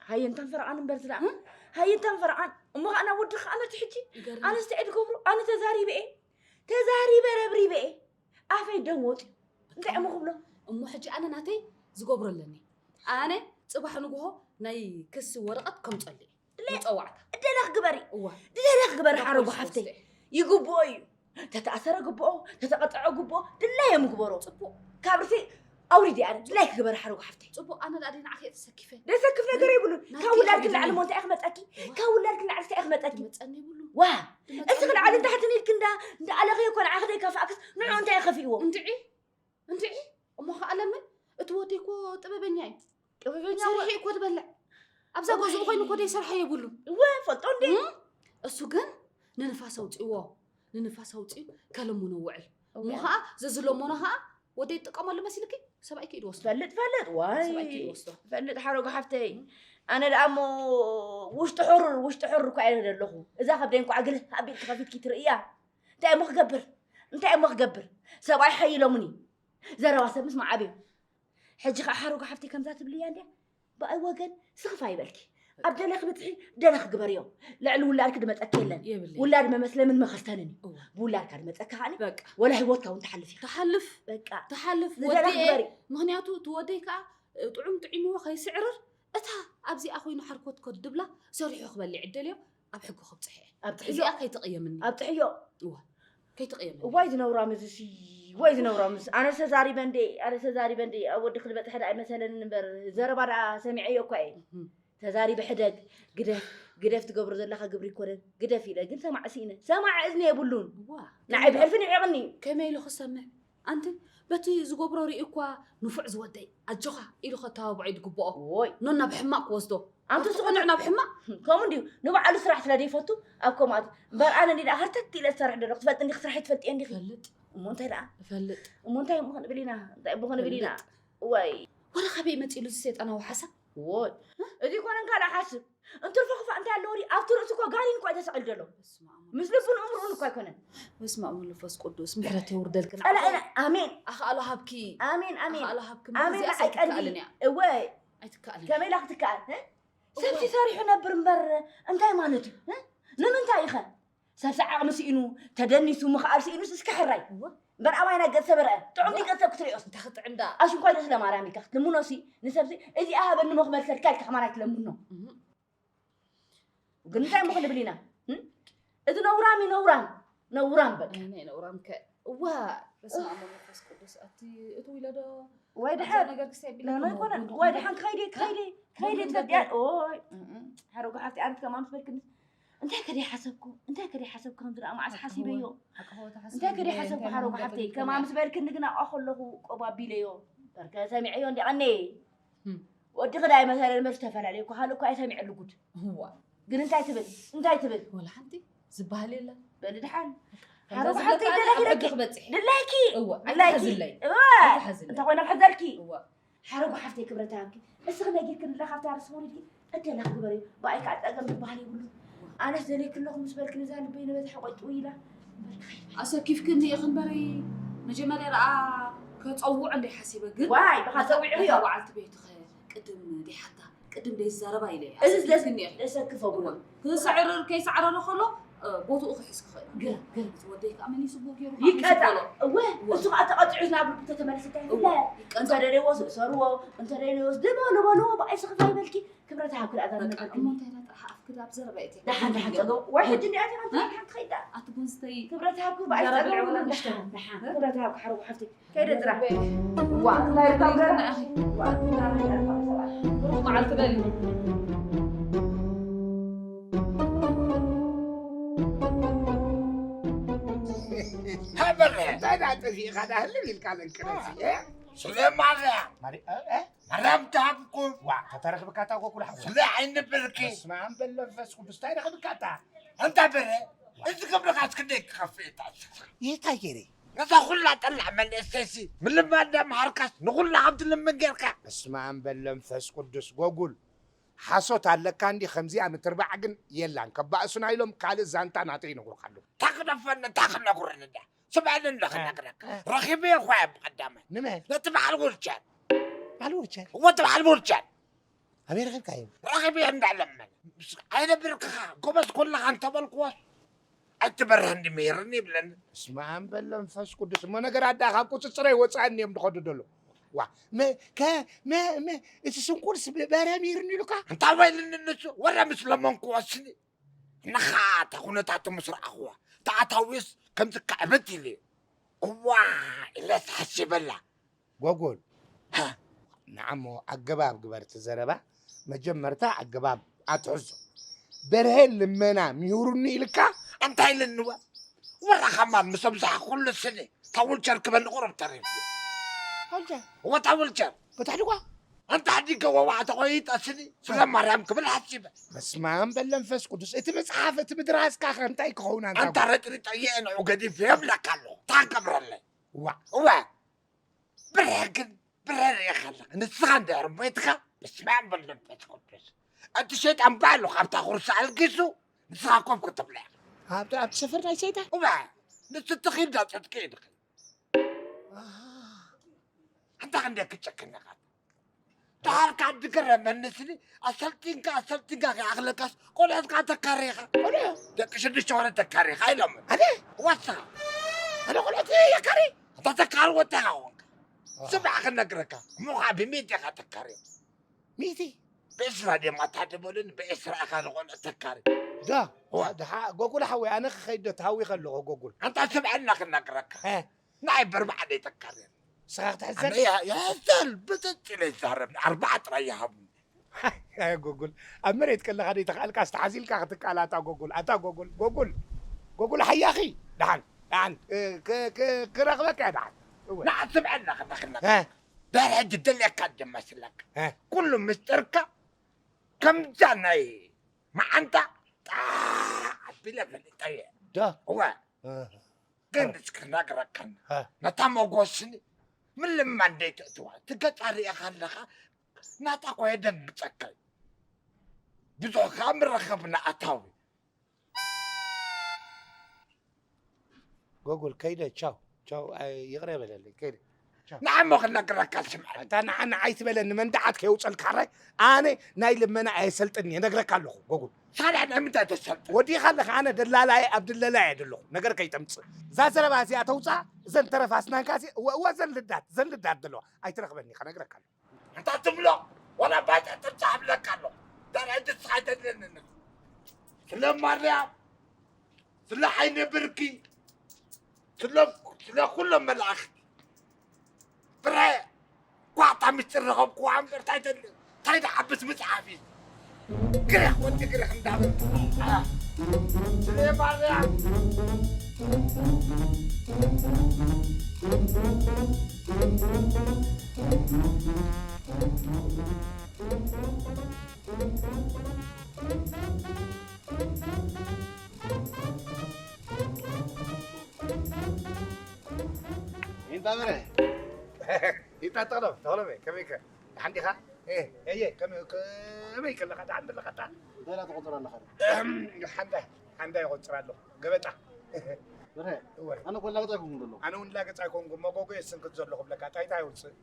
ሃየንታን ፈረቓን እምበር ዝዳ ሃየንታን ፈረቓን እሞ ከዓ ናብ ወዲ ከዓ ነቲ ሕጂ ኣነስ እንታይ ድገብሩ ኣነ ተዛሪበ እየ ተዛሪበ ረብሪበ እየ ኣፈይ ደም ወፂ እንታይ እሞ ክብሎ እሞ ሕጂ ኣነ ናተይ ዝገብሮ ኣለኒ ኣነ ፅባሕ ንግሆ ናይ ክሲ ወረቐት ከምፀሉ እዩ መፀዋዕታ እደለኽ ግበሪ እዋ ድደለኽ ግበሪ ሓረጉ ሓፍተይ ይግብኦ እዩ ተተኣሰረ ግብኦ ተተቐጠዐ ግብኦ ድላዮም ግበሮ ፅቡቕ ካብ ርእሲ ኣውሪዲ ኣነ ድላይ ክግበር ሓረጉ ሓፍተይ ፅቡቕ ኣነ ዳኣ ደይ ንዓኺ እየ ተሰኪፈ ደሰክፍ ነገር የብሉን ካብ ውላድኪ ላዕሊ ሞ እንታይ ክመፀኪ ካብ ውላድኪ ላዕሊ እንታይ ክመፀኪ መፀኒ የብሉን ዋ እዚ ክልዓልን ታሕትን ኢልኪ እንዳ ኣለኸ እኮ ንዓኺ ዘይከፋእክስ ንዑ እንታይ ከፊእዎ እንድዒ እንድዒ እሞ ከዓ ለምን እቲ ወደይ እኮ ጥበበኛ እዩ ጥበበኛ ሰሪሑ እኮ ትበልዕ ኣብዛ ገዝኡ ኮይኑ እኮ ዘይሰርሐ የብሉን እወ ፈልጦ እንዲ እሱ ግን ንንፋስ ኣውፅእዎ ንንፋስ ኣውፅኡ ከለሙኖ ውዕል እሞ ከዓ ዘዝለሞኖ ከዓ ወደይ ይጥቀመሉ መሲልኪ ሰብኣይኪ እዩ ዝወስዶ ፈልጥ ፈልጥ ዋይ ሰብኣይኪ እዩ ዝወስዶ ፈልጥ ሓረጉ ሓፍተይ ኣነ ደኣ እሞ ውሽጢ ሕሩር ውሽጢ ሕሩር እኳ እየ ዘለኹ እዛ ከብደይ እንኳ ግልህ ኣቢልኪ ከፊትኪ ትርእያ እንታይ እሞ ክገብር እንታይ እሞ ክገብር ሰብኣይ ሓይሎሙኒ ዘረባ ሰብ ምስ መዓብዩ ሕጂ ከዓ ሓረጉ ሓፍተይ ከምዛ ትብልያ እንድያ ብኣይ ወገን ስኽፍ ኣይበልኪ ኣብ ደለኺ ብፅሒ ደለኺ ግበርዮ ልዕሊ ውላድኪ ድመፀኪ የለን የብለይ። ውላድ መመስለምን መኸስተንን እዩ እዋ። ብውላድካ ድመፀካ ከዓኒ በቃ ወላ ህይወትካ እውን ትሓልፍ ኢኻ ትሓልፍ በቃ ትሓልፍ ዝደለኺ ወዲኤ ግበሪ ምክንያቱ እቲ ወደይ ከዓ ጥዑም ጥዒምዎ ከይስዕርር እታ ኣብዚኣ ኮይኑ ሓርኮት ኮት ድብላ ሰሪሑ ክበልዕ ዕደልዮ ኣብ ሕጊ ክብፅሕ እየ ኣብቲ ሕዮ እዚኣ ከይትቕየምኒ ኣብቲ ሕዮ እዋ ከይትቕየምኒ እዋይ ዝነውራም እዚ ሲ ወይ ዝነውራም እዚ ኣነ ተዛሪበ እንዴ ኣነ ተዛሪበ እንዴ ኣብ ወዲ ክልበፅሐ ዳ ኣይመሰለንን እምበር ዘረባ ዳ ሰሚዐዮ እኳ እየ እህም። ተዛሪበ ሕደግ ግደፍ ግደፍ ትገብሮ ዘለካ ግብሪ ይኮነን ግደፍ ኢለ ግን ሰማዕ ስኢነ ሰማዕ እዝኒ የብሉን እዋ ንዓይ ብሕልፊ ንዒቕኒ ከመይ ኢሉ ክሰምዕ ኣንቲ በቲ ዝገብሮ ርኢ እኳ ንፉዕ ዝወደይ ኣጆኻ ኢሉ ከተባብዖ እዩ ዝግብኦ ኦይ ኖና ብሕማቕ ክወስዶ ኣንቲ ኣቲ ስቕ ቁኑዕ ናብ ሕማቕ ከምኡ እንድዩ ንባዕሉ ስራሕ ስለ ዘይፈቱ ኣብ ከምኣት እምበር ኣነ እንዲ ደኣ ሃርተት ኢለ ዝሰርሕ ደለኹ ትፈልጥ እንዲኺ ስራሕ ይትፈልጥ እንዲኺ ፈልጥ እሞ እንታይ ደኣ እፈልጥ እሞ እንታይ እሞ ክንብል ኢና እንታይ እሞ ክንብል ኢና እፈልጥ። ወይ ወረ ካበይ መፂሉ እዚ ሰይጣናዊ ሓሳብ ወይ እዚ ኮነን ካልእ ሓስብ እንትርፎ ክፋእ እንታይ ኣለዎ ድዩ ኣብቲ ርእሲ እኮ ጋሪን እኳ እዩ ተሰቒሉ ዘሎ በስመ ኣብ። ምስ ልቡን እምርኡን እኳ ኣይኮነን በስመ ኣብ መንፈስ ቅዱስ ምሕረት የውርደልክን ጸላእና ኣሜን ኣኽኣሎ ሃብኪ ኣሜን ኣሜን ኣኽኣሎ ሃብኪ እምበር ኣሜን እዚኣ ንዓይ ሰብ ቀልቢ ትከኣልን እያ እወ ኣይትከኣልን እያ ከመይ ኢላ ክትከኣል እ? ሰብሲ ሰሪሑ ነብር እምበር እንታይ ማለት እዩ እ? ንምንታይ ኢኸ ሰብሲ ዓቕሚ ስኢኑ ተደኒሱ ምኽኣል ስኢኑስ እስከ ሕራይ እምበር ኣባይ ናይ ገጽ ሰብ ረአ ጥዑም ድዩ ገጽ ሰብ ክትሪኦስ እንታይ ክጥዕም ደኣ ኣሽንኳይ ዶ ስለ ማርያም ኢልካ ክትልምኖሲ ንሰብሲ እዚኣ ሃበኒ ሞ ክመልሰልካ ኢልካ ከማን ኣይትለምኖ እህ። ግን እንታይ እሞ ክንብል ኢና እም? እቲ ነውራም እዩ ነውራም ነውራም በቃ ናይ ነውራም ከ እዋ በስመ ኣብ መንፈስ ቅዱስ ኣቲ እቱ ኢለ ዶ ወይ ድሓር ነገር ክሰይ ቢለ ኣይኮነን ወይ ድሓን ክኸይደ ክኸይደ ክኸይደ ትፈልጥያ ኦይ ሓረጉ ሓፍቲ ኣንት ከማን ትፈልክኒ እንታይ ከደ ሓሰብኩ እንታይ ከደ ሓሰብኩ ከም ዝረኣ መዓስ ሓሲበዮ እንታይ ከደ ሓሰብኩ ሓረጉ ሓፍቲ ከማን ምስ በልክኒ ግን ኣብኣ ከለኹ ቆብ ኣቢለዮ ከሰሚዐዮ እንዲ ቀኒ። እም። ወዲ ክዳይ መሰለ ንበር ዝተፈላለየ እኮ ካልእ እኮ ኣይሰሚዐሉ ጉድ። እዋ። ግን እንታይ ትብል? እንታይ ትብል? ወላ ሓንቲ ዝበሃል የለን። በሊ ድሓን። ከምዛ ሓረጉ ሓፍተይ ዝብለካ ደለኪ ኣብ ሕጊ ደለኪ። ክበጽሕ። ድላይኪ። እዋ፣ ድላይኪ። ኣይትሓዝለይ። እዋ። ኣይትሓዝለይ። እንተ ኮይነ ክሕዘልኪ። እዋ። ሓረጉ ሓፍተይ ክብረት ሃብኪ። እስኺ ነጊርክንለ ካብታ ርስ መውሊድኪ ዕደላ ክግበረዩ። ብኣይ ከዓ ጸገም ዝበሃል የብሉ። ኣነስ ደልየኪ ኣለኹ ምስ በልክኒ እዛ ልበይ ነበዝሐ ቆይ ጥውይ ኢላ። ኣሰኪፍክኒ ኢኺ እምበሪ መጀመርያ ደኣ ከጸውዖ እንደ ሓሲበ ግን ዋይ፣ ብኻ ጸዊዑ እታ እዮ። በዓልቲ ቤትኸ ቅድም ደይሓታ ቅድም ደይዛረባ ኢለ እየ። እዚ ኣሰኪፍክኒ ኢኺ። ዘሰክፎ ብሎ። ክስዕርር ከይሰዕረረ ከሎ፣ እ፣ ቦትኡ ክሕዝ ክኽእል። ገ-፣ ገ-፣ እቲ ወደይ ከኣ መሊሱ ብኡ ገይሩ ይቀጣ። ከኣ እወ፣ እወ። እሱ ከኣ ተቐጺዑ ናብ ልቡ ተተመለሰ እንታይ እወ፣ ይፍለ? ይቀጻ። እንተ ደልዎ ስእሰርዎ፣ እንተ ደልዎ ድበሉ በልዎ፣ ብኣይ ስኽፋ ይበልኪ። ክብረት ሃብኪ ደኣ እዛ በቃ፣ ነገር እሞ እንታይ ኢላ ጥራሕ ኣፍኪ ኣብ ዘረባ እትያ? ደሓን፣ ደሓን፣ ጸገም። ወይ ሕጂ እንዲኣ እቲኻ እ? ደሓን ትኸይዳ። ኣቲ ጎንዝተይ ክብረት ሃብኪ ብኣይ ዘረባ ጸገም የብሉን። ደሓን፣ ደሓን። እ? ክብረት ሃብኪ ሓረጉ ሓፍቲ። ከይደ ጥራሕ። ዋ፣ እንታይ እኮ ገና? ዋ፣ መዓልቲ በሊ። ሃበረ፣ እንታይ ደኣ ጠፊእኻ ደኣ ህልም ኢልካ ለንቅረሲ፣ እ? ስለ ማርያም። ማሪ-፣ እ፣ እ? ማርያም ትሃብኩም። ዋ፣ ከተረኽብካ እታ ጎጉል ሓዋ። ስለ ዓይኒ ብርኪ። በስመ ኣብ በል መንፈስ ቅዱስ፣ እንታይ ረኽብካ እታ? ኣንታ በረ፣ እዚ ክብርኻ እስክንደይ ክኸፍእ እታ? ይታ ገይረ። ነዛ ኩላ ጠላዕ መንእሰይሲ ምልማድ እንዳምሃርካስ ንኹላ ከም ትልምን ጌርካ። በስመ ኣብ በል መንፈስ ቅዱስ። ጎጉል፣ ሓሶት ኣለካ እንዲ፣ ከምዚኣ ምትርባዕ ግን የላን። ከባእሱና ኢሎም ካልእ ዛንታ ናተይ ይነግሩኻ ኣለዉ። ታክደፈኒ፣ ታክነግረኒ እንዳ። ስምዐኒ እንዳ እ፣ ክነግረካ። እ። ረኺበዮ እኳ እየ ብቐዳማይ። ንመን? ነቲ በዓል ዊልቸር። በዓል ዊልቸር? እወ፣ እቲ በዓል ዊልቸር። ኣበይ ረኺብካዮ? ረኺበዮ እንዳለመነ። ምስ ዓይነ ብርክኻ፣ ጎበዝ ኮለኻ እንተበልክዎ፣ ኣይትበርህ እንዲ መይርኒ ይብለኒ። በስመ ኣብ በል መንፈስ ቅዱስ። እሞ ነገራት ደኣ ካብ ቁጽጽረይ ወጻእኒ እዮም ዝኸዱ ዘለዉ። ዋ፣ መ-፣ ከ-፣ መ-፣ መ-፣ እቲ ስንኩልስ ብ-፣ በርሀ መይርኒ ኢሉካ? እንታይ ወይልኒ ንሱ? ወረ ምስ ለመንክዎ ስኒ። ንኻ እታ ኩነታቱ ምስ ረኣኽዋ፣ ተኣታዊስ ከምዚ ክዕብት ኢሉ እዩ። እዋ ኢለስ ሓሲበላ። ጎጎል፣ ሃ። ንዓሞ ኣገባብ ግበር እቲ ዘረባ። መጀመርታ ኣገባብ ኣትሕዞ። በርሀ ልመና ምሂሩኒ ኢልካ? እንታይ ኢልኒ ወ? ወራ ከማን ምስ ኣብዝሓ ኩሉ ስኒ፣ እታ ዊልቸር ክበኒ ቁሩብ ተሪፉ። ዊልቸር? እወ፣ እታ ዊልቸር። በታ ድጓ? ኣንታ ሓዲገ ወባዕ ተቖይጠ ስኒ፣ ስለ ማርያም ክብል ሓሲበ። በስመ ኣብ በል መንፈስ ቅዱስ። እቲ መጽሓፍ፣ እቲ ምድራስካ ኸ እንታይ ክኸውን ኣንታ ኣንታ ጎ-? ረጥሪጠ እየ ንዑ ገዲፈ የብለካ ኣለኹ። እንታይ ክገብረለይ? ዋእ። እወ። ብርሀ ግን፣ ብርሀ ርኢኻ ኣለኻ። ንስኻ እንድሕር ሞይትካ፣ በስመ ኣብ በል መንፈስ ቅዱስ። እቲ ሸይጣን ባዕሉ ካብታ ኩርሲ ኣልጊሱ፣ ንስኻ ኮፍ ክትብላ ኢኻ። ኣብቲ፣ ኣብቲ ሰፈር ናይ ሰይጣን? እወ። ንሱ ትኺድ ዳ ጽድቂ ኢድኺ። ኣሃ። ኣንታ ክንደይ ክጨክን ኢኻ። ደሓር ከኣ ድገረመኒ ስኒ፣ ኣሰልጢንካ፣ ኣሰልጢንካ ከይኣኽለካስ፣ ቆልዑት ከኣ ተካሪ ኢኻ። ቆልዑ? ደቂ ሽዱሽተ ወረ ተካሪ ኢኻ ኢሎምኒ። ኣነ? ወስኻ። ኣነ ቆልዑት የካሪ? ኣንታ ተካሪ ወታ ኢኻ ኮንካ። ኣሃ። ስማዕ ክነግረካ፣ እሞ ኸኣ ብሚእቲ ኢኻ ተካሪ። ሚእቲ? ብዕስራ ድዮም ኣታ ደበሉኒ፣ ብዕስራ ኢኻ ንቖልዑ ተካሪ። ዳ፣ እዋ። ድሓ-፣ ጎጉል ሓወይ፣ ኣነ ክኸይድ ዶ ተሃዊኸ ኣለኹ፣ ጎጉል። ኣንታ ስምዐና ክነግረካ። እ። ንዓይ በርባዕተ ደይተካርየኒ። ንስኻ ክትሕዘኒ? ኣነ ያ-፣ ይሕዘል፣ ብጥጥ ኢለ ይዛረብ። ኣርባዓ ጥራይ ይሃብኒ። ኣይ ጎጉል፣ ኣብ መሬት ከለኻ ደይተኻእልካስ ተሓዚልካ ክትካል፣ ኣታ ጎጉል፣ ኣታ ጎጉል፣ ጎጉል፣ ጎጉል ሓያኺ። ደሓን፣ ደሓን፣ እ፣ ክ-፣ ክ-፣ ክረኽበካ እየ ደሓን። እወ። ንዓ ስምዐና ክነኽነካ። እ። ድሕሪ ሕጂ ደልየካ ድማ ስለካ። እ። ኩሉ ምስጢርካ ከምዛ ናይ መዓንጣ ጣዕ ኣቢለ ፈሊጠዮ። ዶ? እወ። እ። ግን እስኪ ክነግረካ። እ። ነታ መጎስኒ ምልማን ደይተእትዋ። እቲ ገጻ ርኢኻ ኣለኻ፣ ናታ እኮ የደንግጸካ እዩ። ብዙሕ ከኣ ምረኸብና ኣታዊ። ጎጉል፣ ከይደ፣ ቻው፣ ቻው፣ ኣይ፣ ይቕረ በለለይ፣ ከይደ። ንዓሞ ክነግረካ ስምዓኒ። ኣታ ንዓ ንዓይ ትበለኒ፣ መንድዓት ከየውጸልካ ሕራይ፣ ኣነ ናይ ልመና ኣየሰልጥን እየ፣ ነግረካ ኣለኹ፣ ጎጉል። ሳልሕ ናይ ምንታይ ተሰልጥን? ወዲኻ ኣለኻ፣ ኣነ ደላላየ ኣብ ድለላ እየ ደለኹ፣ ነገር ከይተምጽእ። እዛ ዘረባ እዚኣ ተውጽኣ፣ እዘን ተረፋ ኣስናንካ እዚ፣ እወ፣ እወ፣ እዘን ልዳት፣ እዘን ልዳት ዘለዋ፣ ኣይትረኽበኒ ኢኻ፣ ነግረካ ኣለኹ። እንታይ ትብሎ? ዋላ ባጫ ጥብጻ እብለካ ኣለኹ። ደርዒ ንስኻ ኣይተድልየንን። ስለ ማርያም፣ ስለ ዓይኒ ብርኪ፣ ስለ፣ ስለ ኩሎም መላእኽቲ። ፍረ፣ ኳዕታ ምስጢር ረኸብኩዋ እምበር እንታይ ተድልዮ? እንታይ ደዓብስ ምጽሓፍ እዩ? ግረኽ ወዲ ግረኽ እንዳበልኩ። ኣ፣ ስለ ማርያም። እንታ በረ? ይታ ተቕሎም፣ ተቕሎመይ፣ ከመይከ? ደሓን ዲኻ? ኤ፣ ኤየ፣ ከመይ፣ ከመይ ከለኻ? ደሓን ዘለኻ? እንታይ ዳ ትቖጽር ኣለኻ? ሓንዳ፣ ሓንዳ ይቖጽር ኣለኹ። ገበጣ። በረ፣ እወ። ኣነ እኮ ላገጽ ኣይኮንኩን ዘለኹ። ኣነ እውን ላገጽ ኣይኮንኩን። መጎጎ የስንክት ዘለኹ ብለካ። ታይ ታይ ይውጽእ?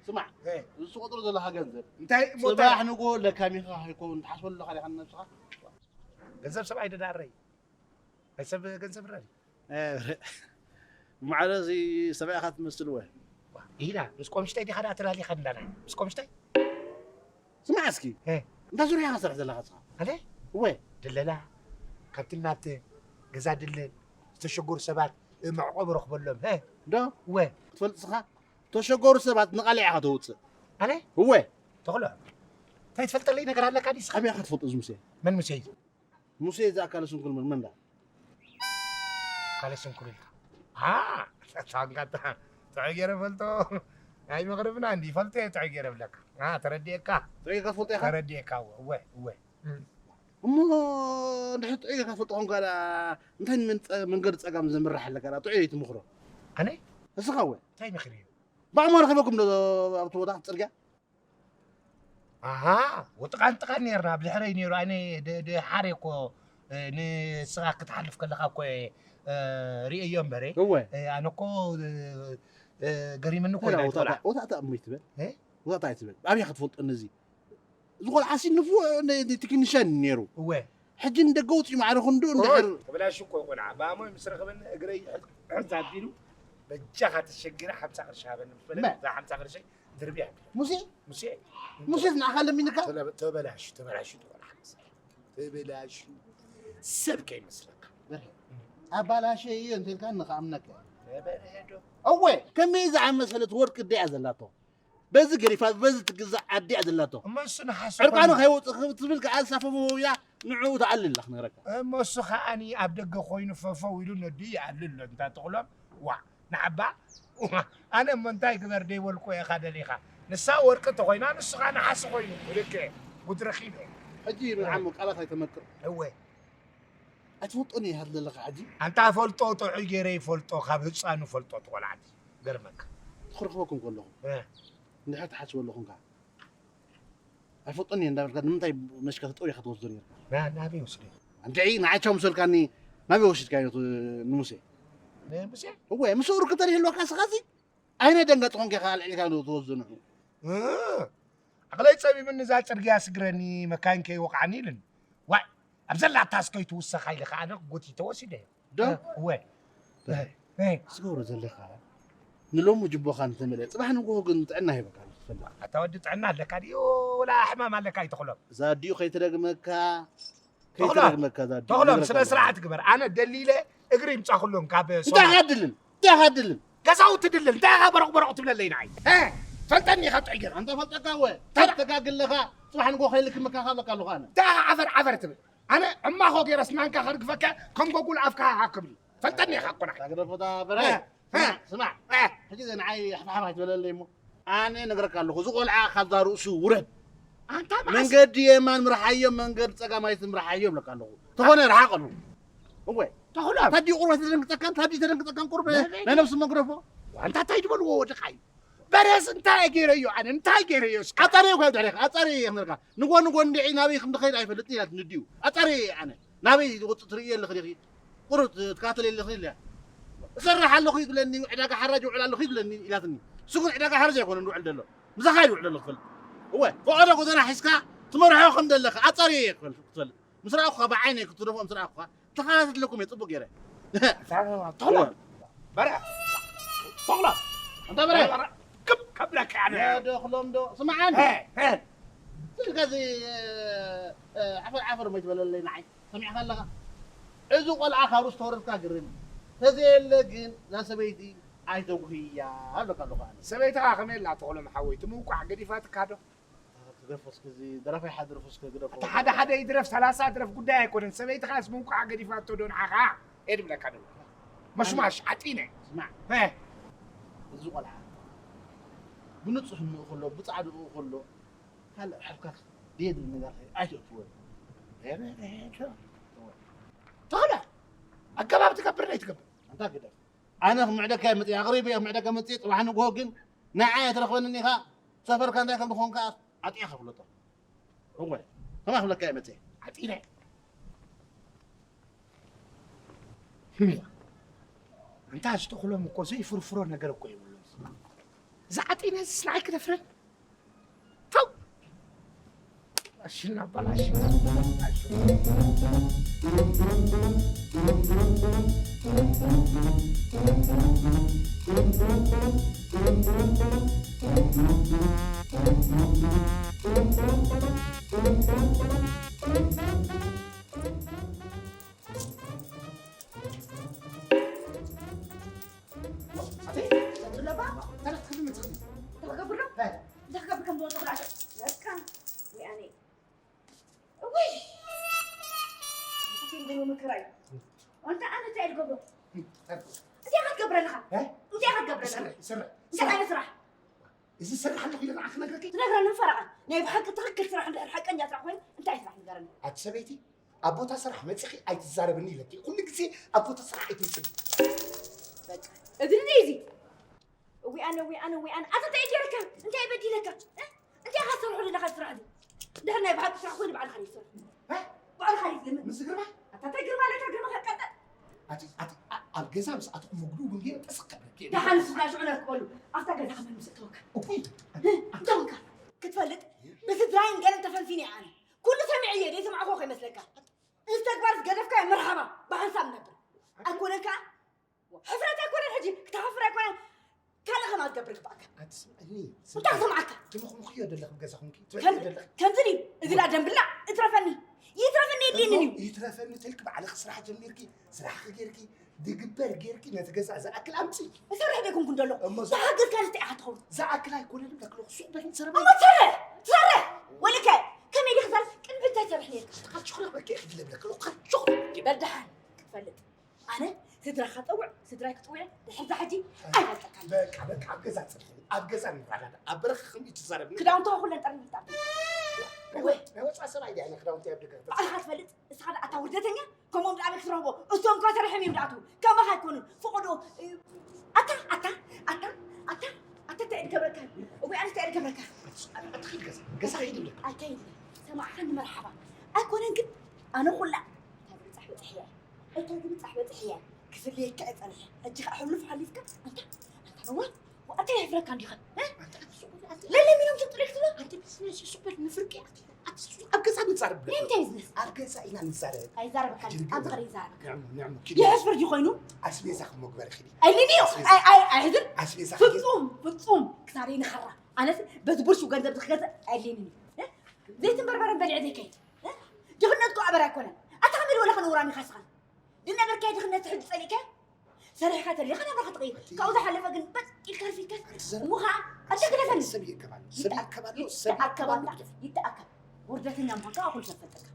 ስማዕ፣ ኤ። እዚ ትቖጽሮ ዘለኻ ገንዘብ፣ እንታይ እሞ ጽባሕ ታይ? ንጎ ለካሚኻ ከይከውን ትሓስበሉ ኣለኻ ዲኻ ንነብስኻ? ገንዘብ ሰብኣይ ደዳረይ። ናይ ሰብ ገንዘብ ረዲ። ማዕረ እዚ ሰብኣይኻ ትመስል ወ? ኢላ፣ ምስ ቆምሽተይ ዲኻ ደኣ ተላሊኻ እንዳና? ምስ ቆምሽተይ? ስማዕ እስኪ፣ እ። እንታይ ዙርያ ኢኻ ትሰርሕ ዘለኻ እስኻ? ኣነ? እወ። ድለላ፣ ካብቲ ናብቲ ገዛ ድልል፣ ዝተሸገሩ ሰባት መዕቆቢ ረኽበሎም፣ እ። ዶ? እወ። ትፈልጥ እስኻ? ተሸገሩ ሰባት ንቓልዕ ኢኻ ተውፅእ። ኣነ? እወ። ተኽሎ፣ እንታይ ትፈልጠለይ ነገር ኣለካ ድዩ እስኻ? ኣበይ ኢኻ ትፈልጦ እዚ ሙሴ? መን ሙሴ እዩ? ሙሴ እዚ ኣካለ ስንኩል መን፣ መን ዳ? ኣካለ ስንኩል ኢልካ? አ፣ ታንካ ታ-፣ ጥዑይ ገይረ ፈልጦ። ኣይ መቕርብና እንዲ ፈልጦ እየ ጥዑይ ገይረ ብለካ። አ፣ ተረዲኤካ። ጥዑይ ጌርካ ትፈልጦ ኢኻ? ተረዲኤካ፣ እወ፣ እወ፣ እወ። እም። እሞ እንድሕር ጥዑይ ጌርካ ትፈልጦ ኾንካ ደኣ፣ እንታይ ንመን-፣ መንገዲ ጸጋም ዘምርሕ ኣለካ ደኣ? ጥዑይ ኣይትምኽሮ። ኣነ? እስኻ እወ። እንታይ መኺረዮ? ብኣማን ረኺበኩም ዶ ኣብቲ ቦታ ጽርግያ? ኣሃ፣ ወጥቓን ጥቓን ኔርና፣ ኣብ ድሕረይ ኔሩ፣ ኣነ ደ-፣ ደሓረ እኮ፣ እ፣ ንስኻ ክትሓልፍ ከለኻ እኮ እየ፣ እ፣ ርእየዮ እምበረ። እወ። እ፣ ኣነ እኮ፣ እ፣ እ፣ ገሪምኒ እኮ ተራ ኢና ወታታ-፣ ይትበላ። ወታታ እሞ ይትበል። እ? ወታታ ኣይትበል። ኣብይ ክትፈልጦ ነዚ? እዚ ቆልዓሲ ንፉዕ ን-፣ ን-፣ ቴክኒሻን ኔሩ። እወ። ሕጂ ንደገ ውፅኢ ማዕረ ክንዱ እንድሕር ተበላሹ እኮ ቆልዓ። ብኣሞይ ምስ ረኸበኒ እግረይ ሕዝ፣ ሕዝ ኣቢሉ፣ በጃኻ ተሸጊረ ሓምሳ ቅርሺ ሃበኒ ምስ በለ፣ መን? እዛ ሓምሳ ቅርሺ ድርብያ ኣቢለ። ሙሴ? ሙሴ። ሙሴ ንዓኻ ለሚንካ? ተለ-፣ ተበላሹ፣ ተበላሹ ቆልዓ መሰለኝ። ተበላሹ። ሰብ ከይመስለካ። በርሄ፣ ኣባላሸ እየ እንተልካ ንኽኣምነካ እየ። ተበርሄ ዶ? እወ፣ ከመይ ዝኣመሰለት ወርቂ ድያ ዘላቶ? በዚ ገሪፋ፣ በዚ ትግዛእ ዓዲ እያ ዘላቶ። እሞ እሱ ንሓሶ ዕርቃኑ ኮይኑ። ከይወፅእ ክትብል ከዓ ሳፈፎ ኢላ ንዕኡ ትኣሊ ኣላ ክነግረካ። እሞ እሱ ከዓኒ ኣብ ደገ ኮይኑ ፈፈው ኢሉ ነዱ ይኣሊ ኣሎ። እንታ ትኽሎም? ዋ፣ ንዓባ፣ ኣነ እሞ እንታይ ግበር ደይበልኩ ኢኻ ደሊኻ? ንሳ ወርቂ ተኾይና፣ ንሱ ከዓ ነሓሲ ኮይኑ። ልክዕ፣ ጉድ ረኺበ። ሕጂ ንዓሞ ቃላት ኣይተመቅር። እወ። ኣይትፈልጦን ኢኻ ዘለኻ ሕጂ? ኣንታ ፈልጦ ጥዑይ ገይረ ይፈልጦ፣ ካብ ህፃኑ ፈልጦ ትቆልዓት። ገርመካ። ክረኽበኩም ከለኹ። እ። እንድሕር ትሓስበሉ ኹንካ። ኣይፈልጦን እየ እንዳበልካ ንምንታይ መሽከ ተጠው ኢኻ ትወስዶ ነይርካ? ና-፣ ናበይ ወስደ? ኣንድዒ ንዓይ ቻው ምስ በልካኒ ናበይ ወሲድካዮ ት-፣ ንሙሴ? ንሙሴ? እወ፣ ምስ ኡር ክተር ይህልወካ ስኻ እዚ? ኣይነ ደንገጽ ኾንከ ኢኻ ኣልዒልካ ትወስዶ ንዑ? እ፣ ዓቕለይ ጸቢብኒ እዛ ጽርግያ ስግረኒ መካይን ከይወቕዓኒ ኢሉኒ። ዋይ፣ ኣብ ዘላታ እስከ ይትውሰኻ ኢለ ኸኣ ኣነ ጎቲተ ወሲደዮ። ዶ? እ፣ እወ። እ፣ እ። ስገብሮ ዘለኻ ንሎሚ ጅቦኻ እንተመልአ፣ ጽባሕ ንግሆ ግን ጥዕና ሂበካ ኣሎ ትፈልጥ። ኣታ ወዲ ጥዕና ኣለካ ድዩ? ወላ ሕማም ኣለካ ኣይትኽሎም። እዛ ኣዲኡ ከይትደግመካ፣ ተኽሎም፣ ከይትደግመካ እዛ ኣዲኡ ተኽሎም፣ ነግረካ ስነ ኣለኹ። ስርዓት ግበር። ኣነ ደሊለ እግሪ ይምጻኹሎም ካብ እንታይ ሶማል። ኢኻ ድልል? እንታይ ኢኻ ድልል? ገዛውቲ ድልል። እንታይ ኢኻ በረቕ በረቕ ትብለለይ ንዓይ? እ? ፈልጠኒ ኢኻ ጥዑይ ገይርካ። ኣንተ ፈልጠካ እወ። ተዳ- ተጋግለኻ፣ ጽባሕ ንግሆ ከይልክመካ ከለካ ኣለኹ ኣነ። እንታይ ኢኻ ዓፈር ዓፈር ትብል? ኣነ ዕማኾ ገይረ ስናንካ ከርግፈካ ከም ጎጉል ኣፍካ ሃክብል። ፈልጠኒ ኢኻ እኮ ንዓይ። ታግደፎታ በርሀ። እ፣ እ፣ ስማዕ፣ ስማዕ። እ። ሕጂ ዘ ንዓይ ሓፍሓፍ ኣይትበለለይ እሞ። ኣነ ነግረካ ኣለኹ፣ እዚ ቆልዓ ካብዛ ርእሱ ውረድ። ኣንታ መዓስ? መንገዲ የማን ምርሓዮ፣ መንገዲ ጸጋም ኣይትምርሓዮ እብለካ ኣለኹ። ተኾነ ርሓቐሉ። እወ። ተኽሎም። ታዲ ቁርበት ተደንግጸካን፣ ታዲ ተደንግጸካን ቁርብ ናይ በይ? ናይ ነብሲ መግረፎ። ኣንታ እንታይ ዝበልዎ ወድኻ እዩ? በሬስ እንታይ ገይረዮ ኣነ? እንታይ ገይረዮ እስከ? ኣጻርየ እኮ ድሕሬኻ፣ ኣጻርየ እየ ክነርካ። ንጎ ንጎ እንድዒ ናበይ ከም ዝኸይድ ኣይፈልጥን እያ ትንድዩ። ኣጻርየ እየ ኣነ። ናበይ ዝወጽእ ትርእዮ ኣለኺ ዲኺ? ቁሩብ ትከታተል ኣለኺ ኢለያ። እሰርሕ ኣለኹ ይብለኒ፣ ዕዳጋ ሓራጅ ይውዕል ኣለኹ ይብለኒ ኢላትኒ። እሱ ግን ዕዳጋ ሓራጅ ኣይኮነን ዝውዕል ዘሎ። ምሳኻ እዩ ዝውዕል ዘሎ ክፈልጥ። እወ፣ ፈቐዶ ጎደና ሒዝካ ትመርሖ ከም ዘለኻ ኣጻርየ እየ ክፈልጥ፣ ክትፈልጥ። ምስ ረኣኹኻ ብዓይነይ ክትደፍኦ ምስ ረኣኹኻ ተኸታተለኩም እየ ጽቡቕ ገይረ። ተኽሎ። በረ። ተኽሎ። ኣንታ በረ። በረ። ክብ ከብለካ ኣነ። ያ ደኽሎም ዶ? ስምዓኒ። ሄ፣ ሄ። ስልከዚ፣ እ፣ እ፣ ዓፈር ዓፈር እሞ ይትበለለይ ንዓይ። ሰሚዕካ ኣለኻ? እዚ ቆልዓ ካብ ርእሱ ተወረድካ ግርም። ተዘየለ ግን እዛ ሰበይቲ ኣይተጉህያ ኣለካ ኣለኹ ኣነ። ሰበይትኻ ከመይ ኣላ ተኽሎም ሓወይ? ትምውቋዕ ገዲፋትካ ዶ? ክደርፎ እስከ እዚ ደራፋይ ሓድርፉ እስከ ግደፎ። እቲ ሓደ ሓደ ይድረፍ፣ ሰላሳ ድረፍ ጉዳይ ኣይኮነን። ሰበይትኻስ ምውቃዓ ገዲፋቶ ዶ ንዓኻ? ኤድ ብለካ ዶ? መሽማሽ ዓጢነ። ስማዕ። እ። እዚ ቆልዓ ብንጹሕንኡ ከሎ፣ ብጻዕድኡ ከሎ፣ ካልእ ሕፍካት ደየድሊ ነገር ኣይተእትወሉ። ተኸለ ኣገባብ ትገብር ናይ ትገብር። ኣንታ ግደፍ። ኣነ ክምዕደካ እየ መጽእ፣ ኣቕሪበ እየ ክምዕደካ መጽእ፣ ጽባሕ ንግሆ ግን ንዓይ ኣይትረኽበንን ኢኻ። ሰፈርካ እንታይ ከም ዝኾንካ ኣጥያ ከፍለጦ። እወ፣ ከማይ ክብለካ እየ መጽእ። ዓጢነ። ህም። ኣንታ ዝተኽሎም እኮ ዘይፍርፍሮ ነገር እኮ የብሉን። ዝዓጢነ ዝስ ንዓይ ክደፍረን። ተው። ኣሽና በላሽ። ኣቲ፣ ዘብለባ፣ ተረፍ ትኽድሚ ትኽድሚ። እንታይ ክገብር ዶ? እንታይ? እንታይ ክገብር ከም ዝወጡ ክልኣተ። በቃ፣ ወይ ኣነ። እውይ! እንታይ ክገብሮ መከራ እዩ። ኣንታ ኣነ እንታይ ዝገብሮ? እንታይ ክትገብር ኣለኻ? እ? እንታይ ክትገብር ኣለኻ? ይሰርሕ፣ ይሰርሕ። እንታይ ዓይነት ስራሕ? እዚ ዝሰርሕ ኣለኹ ኢለ ንዓኺ ክነግረኪ? ትነግረኒ ፈረቓ። ናይ ብሓቂ ትኽክል ስራሕ እንድሕር ሓቀኛ ስራሕ ኮይኑ እንታይ ስራሕ ንገረኒ? ኣቲ ሰበይቲ፣ ኣብ ቦታ ስራሕ መጺኺ ኣይትዛረብኒ ኢለኪ። ኩሉ ግዜ ኣብ ቦታ ስራሕ ኣይትምጽኒ። በቃ፣ እዝኒ እዚ። እዊኣነ፣ እዊኣነ፣ እዊኣነ። ኣታ እንታይ ገይረካ? እንታይ በዲለካ? እ? እንታይ ኢኻ ትሰርሖ ዘለኻ ስራሕ እዚ? እንድሕር ናይ ብሓቂ ስራሕ ኮይኑ ባዕልኻ እዩ ትሰርሖ። እ? ባዕልኻ እዩ ዝልምን። ምስ ግርማ? ኣታ እንታይ ግርማ ኣለካ? ግርማ ከቃጠል። ኣቲ፣ ኣቲ፣ ኣ-፣ ኣብ ገዛ ምስ ኣተኹ መግዱ እውን ገይረ ጠስቕ ከብለኪ እየ። ደሓን ንሱ ክላሽ ዕለፍ ክበሉ። ኣብታ ገዛ ከመን ምስ እተወካ? እኩይ። እ? እንታይ ወካ? ክትፈልጥ? ብስድራይን ገለን ተፈንፊነ እየ ኣነ። ኩሉ ሰሚዐ እየ፣ ዘይሰማዕኩ ከይመስለካ። እዚ ተግባር ዝገደፍካዮ መርሓባ፣ ብሓንሳብ ነብር። ኣይኮነን ከኣ፣ ሕፍረት ኣይኮነን ሕጂ፣ ክትሓፍር ኣይኮነን፣ ካልእ ከማን ትገብር ይግባእካ። ኣትስምዕኒ፣ እንታይ ክሰምዓካ? ትምኽምኽዮ ደለኽ ገዛ ኹንኪ፣ ትበልዒ ከም-፣ ደለኽ። ከምዚ ድዩ? እዚ ላ ደንብላ፣ እትረፈኒ። ይትረፈኒ የድልየንን እዩ። ይትረፈኒ ተልኪ ባዕልኺ ስራሕ ጀሚርኪ፣ ስራሕኺ ጌርኪ፣ ድግበር ጌርኪ፣ ነቲ ገዛ ዝኣክል ኣምፂ። እሰርሕ ደይኮንኩ እንደሎ። እሞ ዛ-፣ ዝሓገዝካ እንታይ ኢኻ ትኸውን? ዝኣክል ኣይኮነን፣ ለክለኹ ሱቕ በሊ፣ ሰረበ። እሞ ትሰርሕ፣ ትሰርሕ። ወልከ፣ ከመይ ዲኻ ትሰርሕ? ቅድሚ እንታይ ትሰርሕ ነይርካ? ካልቾ ክረኽበኪ እየ ክድለብለክ፣ ካልቾ ክረኽበኪ። በል ደሓን ክትፈልጥ። ኣነ ስድራኻ ጸውዕ፣ ስድራይ ክጽውዕ፣ ድሕሪ እዛ ሕጂ ኣይፈልጠካን። በቃ፣ በቃ፣ ኣብ ገዛ ጽንሕኒ፣ ኣብ ገዛ ንረዳዳእ፣ ኣብ በረኻ ከምኡ ትዛረብኒ። ክዳውንትኻ ኩለን ጠርኒፍካ። ናይ ወ-፣ ናይ ወጻኢ ሰብኣይ ድየ ኣነ ክዳውንቲ ኣብ ደገ ክፈጽም? ባዕልኻ ትፈልጥ፣ እስኻ ደኣ ኣታ ውርደተኛ፣ ከምኦም ደኣ ኣበይ ክትረኽቦ? እሶም እኳ ሰሪሖም እዮም ዝኣትዉ፣ ከማኻ ኣይኮኑን፣ ፈቐዶ፣ ኣታ፣ ኣታ፣ ኣታ፣ ኣታ፣ ኣታ እንታይ እየ ዝገብረካ? እወ፣ ኣነ እንታይ እየ ዝገብረካ? ኣትኺድ ገዛ፣ ገዛ ኸይድ ኣለካ። ኣይከይድን፣ ሰማዕካኒ መርሓባ። ኣይኮነን ግን፣ ኣነ ኩላ እታ ዝብጻሕ በጺሐያ። እታ ዝብጻሕ በጺሐያ። ክፍለየካ እየ ጸኒሐ። ሕጂ ኸኣ ሕሉፍ ሓሊፍካ፣ ኣንታ፣ ኣንታ ነዋይ፣ ኣንታ የሕፍረካ እንዲኻ፣ እ? ለለሚኖም ትጥሪክ ትብሎ? ኣንቲ ቢዝነስ እሱ በል ንፍርቂ ኣቲ፣ ኣቲ እሱ ኣብ ገዛ ንዛረብ ብለካ። እንታይ ቢዝነስ? ኣብ ገዛ ኢና ንዛረብ። ኣይዛረበካ፣ ሕጂ ኣብዚ ንገር። ኸደ ይዛረበካ። ንዕሙ፣ ንዕሙ፣ ኪድ የሕፍር ድዩ ኮይኑ? ኣስቤዛ ክመግበር ኺዲ። ኣይልንዮ፣ ኣስቤዛ። ኣይ፣ ኣይ፣ ኣይሕዝን። ኣስቤዛ ኺዲ። ፍጹም፣ ፍጹም፣ ክሳደይ ንኸራ። ኣነስ በዚ ብርሹ ገንዘብ ዝኽገዝእ ኣይልንን እዩ። እ? ዘይትን በርበረን በሊዐ ዘይከይድ። እ? ድኽነት እኮ ኣበር ኣይኮነን። ኣታ ከመይ ዝበለ ከነውራኒ ኢኻ ስኻ? ዝነበርካዮ ድኽነት ሕጂ ጸሊእካዮ? ሰሪሕካ ተሊኻ ናብራኻ ትቕይር። ካብኡ ዝሓለፈ ግን በጥ ኢልካ ኣርፊድካ። ኣቲ ዘር-፣ እሞ ኸዓ ኣቲ ግደፈኒ። ሰብ ይእከብ ኣሎ፣ ሰብ ይእከብ ኣሎ፣ ሰብ ይእከብ ኣሎ። ይተኣከብ ኣሎ። ይተኣከብ። ውርደተኛ ምዃንካ ኩሉ ሰብ ፈልጠካ።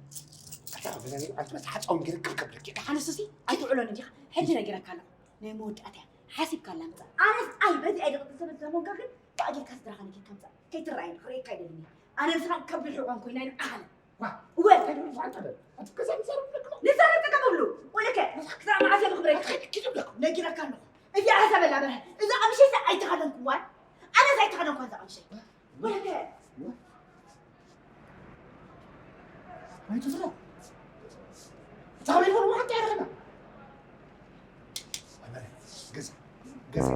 ኣታ በለኒ፣ ኣንቲ መስ ሓፃውን ገይረ ክልከብለኪ። ደሓን እሱሲ ኣይትውዕሎን እንዲኻ። ሕጂ ነጊረካ ኣለኹ። ናይ መወዳእታ እያ። ሓሲብካ ኣላ ምጻእ። ኣነስ ኣይ በዚ ኣይደ ቅጽል ሰበት ዘመንካ ግን ብኣጌርካ ስድራኻ ነጊርካ ምጻእ። ከይትረኣየኒ፣ ክርእየካ ኣይደልን እየ። ኣነ ንስኻ ከቢድ ሕቆን ኮይና ኢና ኣሃለ። ዋ፣ እወ። እንታይ ደኣ ዝሓንጠበ? ኣቲ ገዛ ንዛረብ ብለክሞ። ንዛረብ ጠቀም ብሉ። ወለከ፣ ክሳብ መዓስ እየ ብኽብረይ? ኣቲ ኪድ ብለክሞ። ነጊረካ ኣለኹ። እዚኣ ዘበላ በርሀ። እዛ ቀምሸይሰ ኣይተኸደንኩዋን። ኣነስ ኣይተኸደንኳን እዛ ቀምሸይ። ወለከ። ኣይትፍረ። እታ ከመይ ትፈልጥ ሓንቲ ኣይረኸና። ገዛ፣ ገዛ፣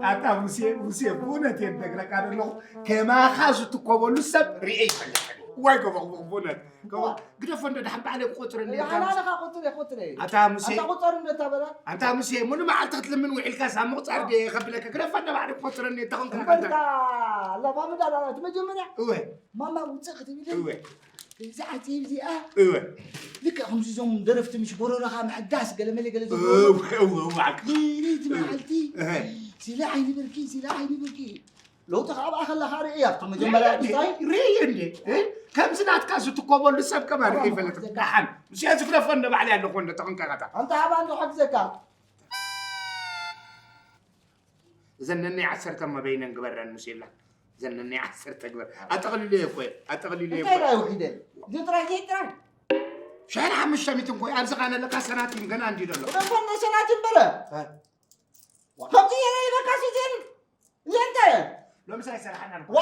ኣታ ሙሴ፣ ሙሴ፣ ብእውነት እየ ዝነግረካ ዘለኹ፣ ከማኻ ዝትኮበሉ ሰብ ርእየ ይፈልጠኒ። ዋይ፣ ገበኹ፣ ብእውነት። ግደፎ እንዶ፣ ደሓን ባዕለይ ክቆጽረኒ እየ። ሓላለኻ ቆጽረ፣ ቆጽረ። ኣታ ሙሴ። ኣታ ቁጸር እንዶ እታ በላ። ኣንታ ሙሴ፣ ሙሉ መዓልቲ ክትልምን ውዒልካ፣ ሳብ ምቑጻር ድየ ከብለካ? ግደፎ እንዶ፣ ባዕለይ ክቆጽረኒ እየ፣ እንተ ኾንካ እምበር ኣንታ። እታ፣ ኣላ ማሚ ዳላ፣ እቲ መጀመርያ። እወ። ማማ ውጽእ ክትብል። እወ። እዛ ዓቲ እዚኣ። እወ። ልክዕ ከምዚ እዞም ደረፍቲ ምሽ ጎረረኻ ምሕዳስ ገለ መለ ገለ ዝብሉ። እወ፣ እወ፣ እወ፣ ዓክ-፣ ለይቲ እወ። መዓልቲ። እሀ። ሲላ ዓይኒ ብርኪ፣ ሲላ ዓይኒ ብርኪ። ለውጢ ከዓ ብኣኻ ኣለኻ ርእየ፣ ኣብቲ መጀመርያ ርእየ እንዴ? ምስታይ። ርእየ እንዴ? እ? ከምዚ ናትካ ዝትኮበሉ ሰብ ከማን ከይፈለጥ ደሓን። ምስያ ዝግደፎ እንደ ባዕሊ ኣለኹ እንደ ተቐንቀቐታ። ኣንታ ሃባ እንዶ ሓግዘካ። እዘን ነናይ ዓሰርተ እሞ በይነን ግበረን ሙሴላ። እዘን ነናይ ዓሰርተ ግበር። ኣጠቕሊለዮ እኮ እየ። ኣጠቕሊለዮ እንታይ እኮ እየ። ዳይ ውሒደ? እዚ ጥራይ፣ እዚ ጥራይ። ሽሕን ሓሙሽተ ሚእትን እኮ እየ። ኣብዚ ኸኣ ነለካ ሰናቲም ገና እንዲ ዘሎ። ወደ ፈኖ ሰናቲም በለ። እ። ከምዚ የለ ይበካ ሲዜን። እዚኣ እንታይ እየ? ሎምስ ኣይሰራሕናን እኮ። ዋ!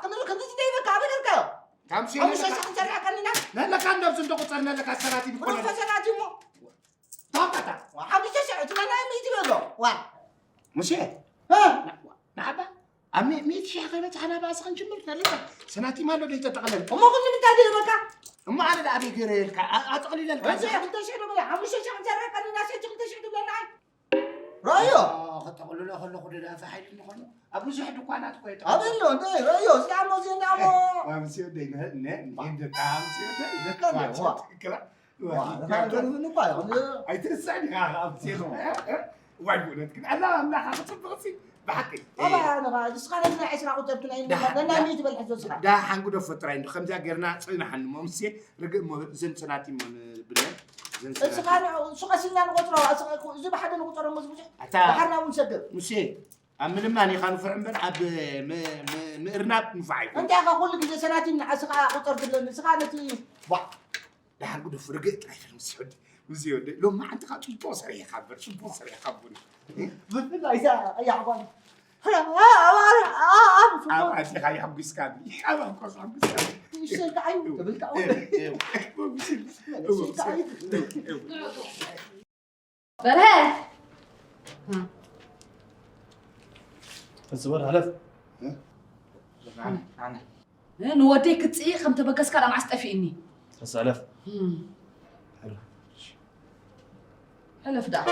ከምዚ፣ ከምዚ ደይበካ ኣበይ ነርካዮ? ካብ ሙሴ ሓሙሽተ ነለካ። ሸሕ ክንሰርሕ ቀኒና። ነለካ እንደብዚ እንዶ ቁጸር ነለካ ሰናቲም እኮ። ወደ ፈኖ ሰናቲም እሞ። ታውቃታ። ዋ፣ ሓሙሽተ ሸሕ እቲ ናይ ሚእቲ በሎ። ዋ። ሙሴ። እ። ንዓባ፣ ኣብ ሚ-፣ ሚእቲ ሺሕ ከይበጻሕና ብኣስ ክንጅምር ነለና። ሰናቲም ኣሎ ዶ ይተጠቕለል? እሞ ኩሉ ምንታይ ደይበካ? እሞ ኣነ ደኣ ኣበይ ገይረ ኢልካ? ኣ-፣ ኣጠቕሊለልካ እዚ እዛ። ክልተ ሺሕ ዶ በለ፣ ሓሙሽተ ሺሕ ክንሰርሕ ቀኒና፣ ሰቲ ክልተ ሺሕ ትብለና ኣይ? ረኣዮ። ኦ፣ ከጠቕልሎ ከለኹ ደኣ ፋሕ ኢሉኒ ኮይኑ። ኣብ ብዙሕ ድኳናት እኮ የጠቕልል። ኣበሎ፣ እንደ ረኣዮ፣ እዚ ደኣ እሞ፣ እዚ ደኣ እሞ። ዋ፣ ሙሴ ወደይ፣ ነ-፣ ነ-፣ ነ-፣ ደቃ፣ ሙሴ ወደይ፣ ነ-፣ ደቃ፣ ዋ፣ ዋ። ትክክል። ዋ፣ ንኻልእ ገርህኒ እኳ ይኹን። ኣይትርስዕን ኢኻ ኣብ ዜሮ። ዋይ፣ ብእውነት ግን፣ ኣላ ኣምላኻ፣ ክጽብቕሲ፣ ብሓቂ። ኣባ፣ ኣባ፣ ንኻ፣ ንስኻ ነቲ ናይ ዕስራ ቁጽርቲ ናይ ደሓን፣ ነና ደሓን። ሚእቲ በል ሕዞ ስኻ። ደሓን ግደፎ ጥራይ እንዶ፣ ከምዚኣ ጌርና ጽናሓኒ እሞ፣ ምሴ፣ ርግእ እሞ፣ እዘን ሰናቲም እሞ ንብለን፣ እዘን እስኻ ሰናቲም። ን-፣ እሱ ቀሲልና ንቆጽሮ፣ እሱ፣ እዚ ብሓደ ንቁጸሮ እሞ፣ እዚ ብዙሕ ኣታ ባሕርና እውን ሰግር። ሙሴ፣ ኣብ ምልማን ኢኻ ንፉዕ እምበር፣ ኣብ ም-፣ ም-፣ ምእርናብ ንፉዕ ኣይኮንካን። እንታይ ኢኻ ኩሉ ግዜ ሰናቲም ንዓስኻ ቁጸር ትብለኒ፣ እስኻ ነቲ፣ ዋ። ደሓን ግደፉ፣ ርግእ ጥራይ በል፣ ምስ ወዲ፣ ምስ ወዲ። ሎማዓንቲ ኸኣ ጽቡቕ ሰሪሕኻ እምበር፣ ጽቡቕ ሰሪሕኻ ቡን። ብፍላይ እዛ ቀያሕ ጓል። ኣብ ኣዴኻ የሐጒስካኒ፣ ኣብ ኣንኮስ ኣሐጒስካኒ። ንእሽተይ ከዓዩ፣ ትብል ከኣ እው፣ እው፣ እው፣ እው፣ እው፣ እው፣ እው። በርሀ! እዚ ወር ሃለፍ። እ? ንወደይ ክትጽኢ ከም ተበገስካ ደኣ መዓስ ጠፊእኒ? ተሳለፍ። እም። ሕለፍ ደኣ።